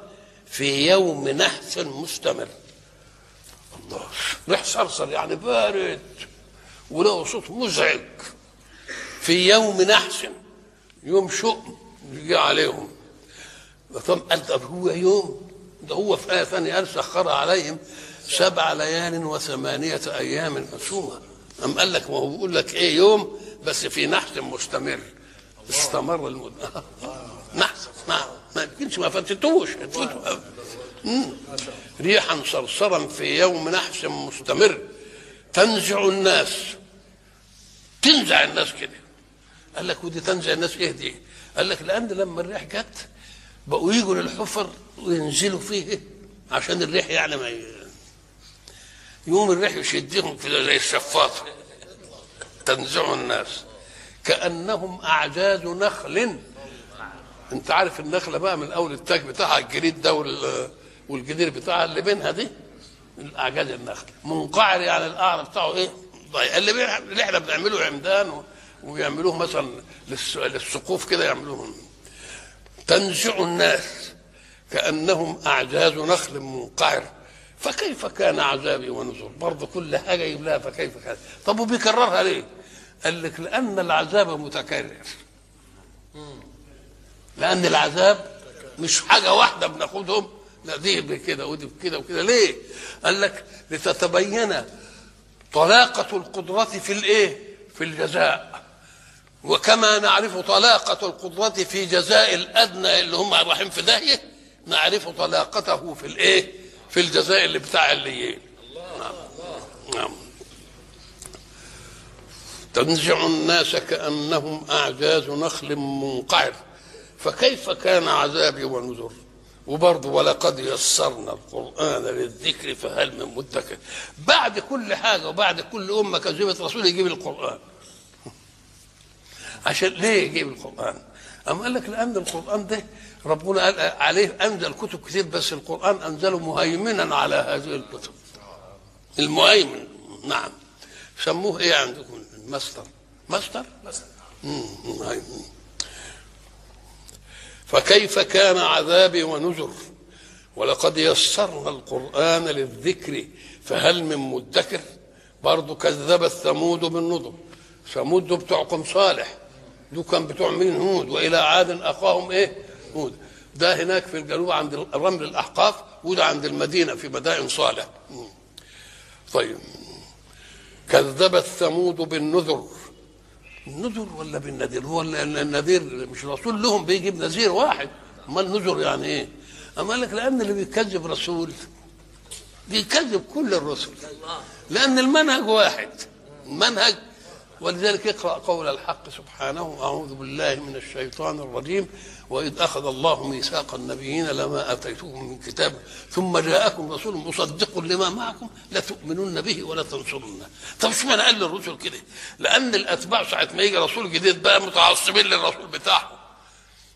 في يوم نحس مستمر. الله، ريح صرصر يعني بارد وله صوت مزعج. في يوم نحس، يوم شؤم يجي عليهم. طب هو يوم ده؟ هو في آية ثانية قال سخر عليهم 7 ليال و8 أيام حسوما. أم قال لك ما هو بيقول لك إيه يوم بس في نحس مستمر، استمر المدة. نحس ما يمكنش، ما فاتتوش. ريحا صرصرا في يوم نحس مستمر تنزع الناس، تنزع الناس كده. قال لك ودي تنزع الناس ايه دي؟ قال لك لان لما الريح جت بقوا يجوا للحفر وينزلوا فيه عشان الريح يعني ما يوم الريح يشدهم كده زي الشفاطه. تنزع الناس كانهم اعجاز نخل. انت عارف النخلة بقى من اول التاج بتاعها الجريد ده والجدير بتاعها اللي بينها دي الاعجاز النخل منقعر، يعني القعر بتاعه ايه؟ ضيق. اللي احنا بنعمله عمدان ويعملوه مثلا للسقوف كده يعملوه. تنزع الناس كأنهم أعجاز نخل منقعر فكيف كان عذابي ونذر. برضه كل حاجة يجيب لها فكيف كان. طب وبيكررها ليه؟ قال لك لأن العذاب متكرر، لأن العذاب مش حاجة واحدة بناخدهم، لا دي بكده ودي بكده وكده. ليه؟ قال لك لتتبين طلاقة القدرة في الايه؟ في الجزاء. وكما نعرف طلاقة القدرة في جزاء الأدنى اللي هم رايحين في داهية، نعرف طلاقته في الايه؟ في الجزاء اللي بتاع الليين. نعم. نعم. تنزع الناس كأنهم أعجاز نخل منقعر فكيف كان عذابي ونذر. وبرضه ولقد يسرنا القرآن للذكر فهل من مدكر. بعد كل حاجة وبعد كل أمة كذبت رسول يجيب القرآن. عشان ليه يجيب القرآن؟ أم قال لك لأن القرآن ده ربنا قال عليه أنزل كتب كتير، بس القرآن أنزله مهيمنا على هذه الكتب. المهيمن، نعم. سموه إيه عندكم؟ الماستر. ماستر؟ مهيمن. فكيف كان عذابي ونذر ولقد يسرنا القرآن للذكر فهل من مدكر. برضو كذبت ثمود بالنذر. ثمود دول بتوع قوم صالح، دول كان بتوع مين؟ هود. والى عاد اخاهم ايه؟ هود. ده هناك في الجنوب عند رمل الاحقاف، وده عند المدينة في مدائن صالح. طيب كذبت ثمود بالنذر. النذر ولا بالنذير؟ هو النذير مش رسول لهم بيجيب نذير واحد، امال النذر يعني ايه؟ اما قال لك لان اللي بيكذب رسول بيكذب كل الرسل، لان المنهج واحد، المنهج. ولذلك اقرأ قول الحق سبحانه: أعوذ بالله من الشيطان الرجيم، وإذ أخذ الله ميثاق النبيين لما آتيتكم من كتاب ثم جاءكم رسول مصدق لما معكم لتؤمنن به ولا تنصرنه. طب اشمعنى قال للرسل كده؟ لأن الأتباع ساعة ما يجي رسول جديد بقى متعصبين للرسول بتاعهم،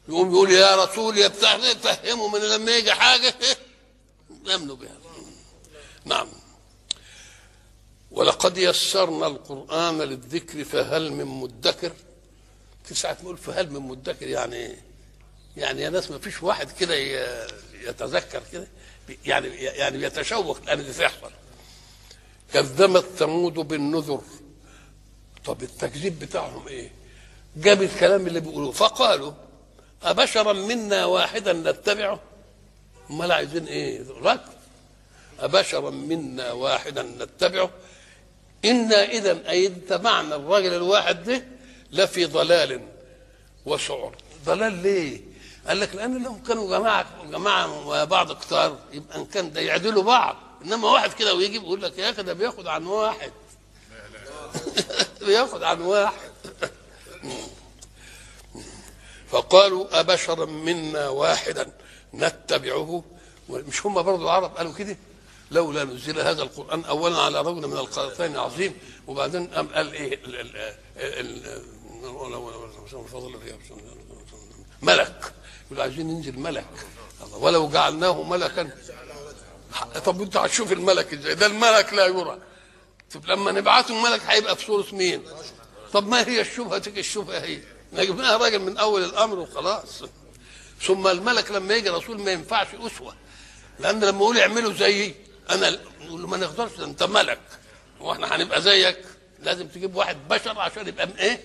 يقوم يقول يا رسول يا بتاع، فهموا من لما يجي حاجة يأمنوا بها. نعم. ولقد يسرنا القرآن للذكر فهل من مدكر. تسعة تقول فهل من مدكر يعني ايه؟ يعني يا ناس ما فيش واحد كده يتذكر كده، يعني بيتشوق لأن دي تحصل. كذبت ثمود بالنذر. طب التكذيب بتاعهم ايه؟ جاب الكلام اللي بيقولوه، فقالوا أبشرا منا واحدا نتبعه؟ امال عايزين ايه؟ ركب. أبشرا منا واحدا نتبعه إنا إذا أي اتبعنا الراجل الواحد ده لفي ضلال وسعر. ضلال ليه؟ قال لك لأن لهم كانوا جماعة وبعض كتار، يبقى إن كان ده يعدلوا بعض، إنما واحد كده ويجي بيقول لك يا أخي ده بياخد عن واحد. بياخد عن واحد. فقالوا أبشرا منا واحدا نتبعه. مش هم برضو العرب قالوا كده؟ لولا نزل هذا القرآن أولا على رجل من القريتين عظيم، وبعدين قال إيه؟ ملك، يقول عايزين ننزل ملك. الله، ولو جعلناه ملكا. طب انت هتشوف الملك ازاي؟ ده الملك لا يرى. طب لما نبعته ملك هيبقى في صورة مين؟ طب ما هي الشبهة؟ تيجي الشبهة هي نجيبناها راجل من اول الامر وخلاص. ثم الملك لما يجي رسول ما ينفعش اسوة، لان لما يقول اعملوا زيي انا نقول له ما نقدرش، ده انت ملك واحنا هنبقى زيك، لازم تجيب واحد بشر عشان يبقى ايه؟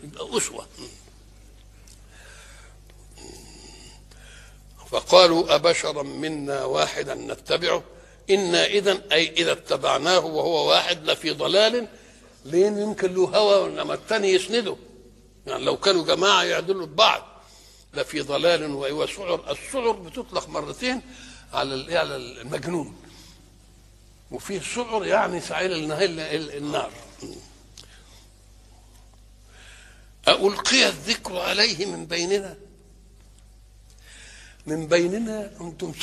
يبقى اسوة. فقالوا أبشرا منا واحدا نتبعه إنا إذا، أي إذا اتبعناه وهو واحد، لفي ضلال. لين يمكن له هوى وإنما الثاني يسنده، يعني لو كانوا جماعة يعدلوا ببعض. لفي ضلال وسعر. السعر بتطلق مرتين على على المجنون، وفيه سعر يعني سعير النار. ألقي الذكر عليه من بيننا؟ من بيننا انتم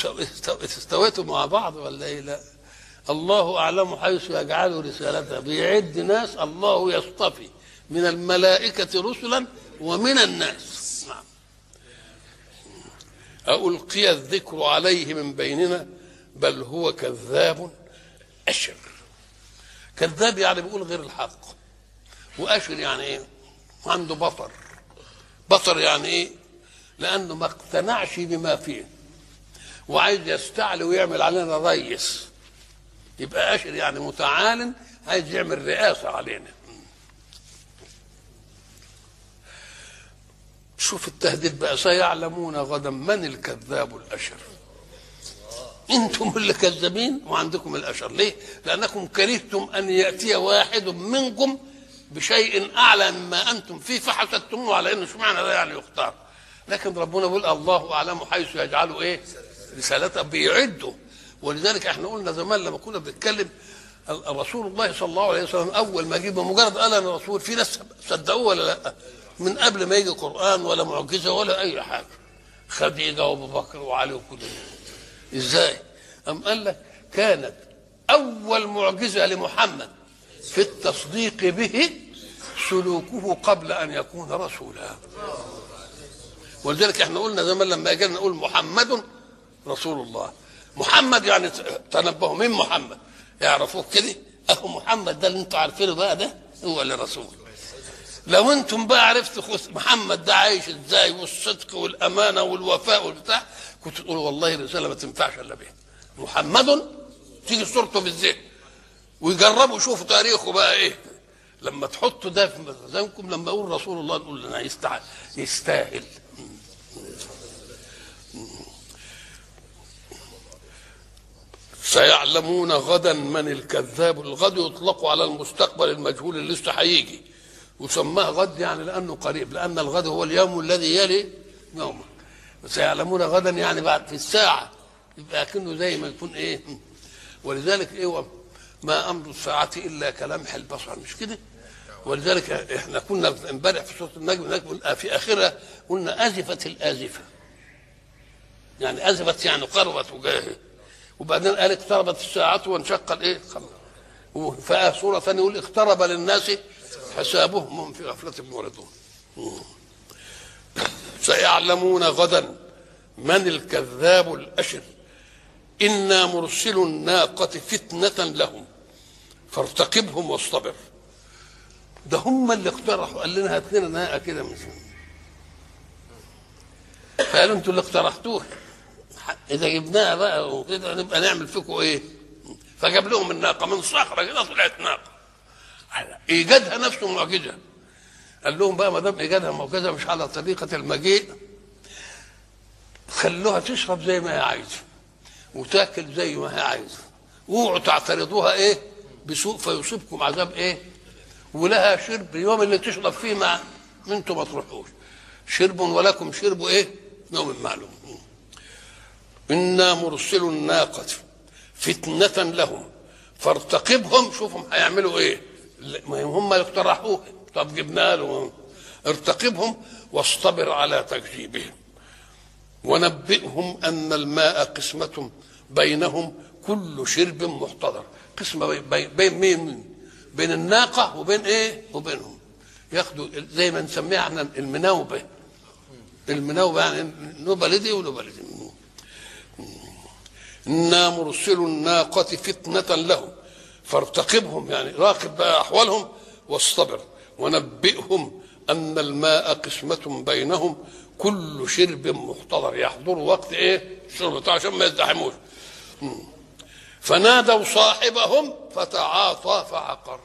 استويتوا مع بعض ولا ايه؟ لا، الله اعلم حيث يجعل رسالته. بيعد ناس الله يصطفي من الملائكة رسلا ومن الناس. نعم. ألقي الذكر عليه من بيننا بل هو كذاب أشر. كذاب يعني بيقول غير الحق، وأشر يعني ايه؟ عنده بطر. بطر يعني ايه؟ لأنه ما اقتنعش بما فيه وعايز يستعلي ويعمل علينا ريس، يبقى أشر يعني متعال، عايز يعمل رئاسة علينا. شوف التهديد بقى، سيعلمون غدا من الكذاب الأشر. انتم اللي كذابين وعندكم الأشر. ليه؟ لأنكم كرهتم أن يأتي واحد منكم بشيء أعلى مما أنتم فيه فحسدتموه على إنه اشمعنى ده يعني يختار. لكن ربنا بيقول الله اعلم حيث يجعله ايه؟ رسالته، بيعده. ولذلك احنا قلنا زمان لما كنا بنتكلم رسول الله صلى الله عليه وسلم اول ما جه بمجرد قال انا رسول، في ناس صدقوه ولا لا؟ من قبل ما يجي قران ولا معجزه ولا اي حاجة، خديجة وابو بكر وعلي وكل ده. ازاي؟ أم قال لك كانت اول معجزه لمحمد في التصديق به سلوكه قبل ان يكون رسولا. ولذلك احنا قلنا زمان لما اجينا نقول محمد رسول الله، محمد يعني تنبهوا من محمد، يعرفوه كده، اهو محمد ده اللي انتوا عارفينه بقى ده هو اللي رسول. لو انتم بقى عرفتوا محمد ده عايش ازاي، والصدق والامانة والوفاء والبتاع، كنت تقولوا والله الرسالة ما تنفعش الا بيه. محمد تيجي صورته في الذهن، ويجربوا يشوفوا تاريخه بقى ايه. لما تحطوا ده في ميزانكم لما اقول رسول الله نقول انا يستاهل. سيعلمون غدا من الكذاب. الغد يطلق على المستقبل المجهول اللي لسه هيجي، وسماه غد يعني لانه قريب، لان الغد هو اليوم الذي يلي يومك. سيعلمون غدا يعني بعد في الساعة، يبقى كأنه زي ما يكون ايه. ولذلك ايه ما امر الساعة الا كلمح البصر، مش كده؟ ولذلك احنا كنا امبارح في سورة النجم في اخرها قلنا ازفت الازفة، يعني ازفت يعني قربت وجاهت، وبعدين قال اقتربت الساعة وانشق الايه؟ وفي سورة ثانية يقول اقترب للناس حسابهم وهم في غفلة معرضون. سيعلمون غدا من الكذاب الاشر. انا مرسل الناقة فتنة لهم فارتقبهم واصطبر. ده هم اللي اقترحوا، قال لنا هات لنا ناقة كده من سنة. فقالوا انتوا اللي اقترحتوه، اذا جبناها بقى وكده نبقى نعمل فيكم ايه؟ فجاب لهم الناقة من صخرة كده، طلعت ناقة. ايجادها نفسه معجزه. قال لهم بقى ما دام ايجادها معجزه مش على طريقه المجيء، خلوها تشرب زي ما هي عايزه وتاكل زي ما هي عايزه، اوعوا تعترضوها ايه؟ بسوء فيصيبكم عذاب ايه؟ ولها شرب اليوم اللي تشرب فيه مع انتم ما تروحوش، شرب ولكم شرب ايه؟ يوم معلوم. انا مرسل الناقة فتنة لهم فارتقبهم، شوفهم هيعملوا ايه؟ ما هم اللي اقترحوه، طب جبنا لهم، ارتقبهم واصطبر على تكذيبهم ونبئهم ان الماء قسمه بينهم كل شرب محتضر. قسمه بين مين؟ بين الناقة وبين ايه؟ وبينهم. ياخدوا زي ما نسميها احنا المناوبه. المناوبه يعني نوبه لدي ونوبه لدي. إنا مرسل الناقة فتنة لهم فارتقبهم، يعني راقب بقى أحوالهم واصطبر، ونبئهم أن الماء قسمة بينهم كل شرب محتضر، يحضر وقت إيه؟ الشرب بتاعه عشان ما يزدحموش. فنادوا صاحبهم فتعاطى فعقر.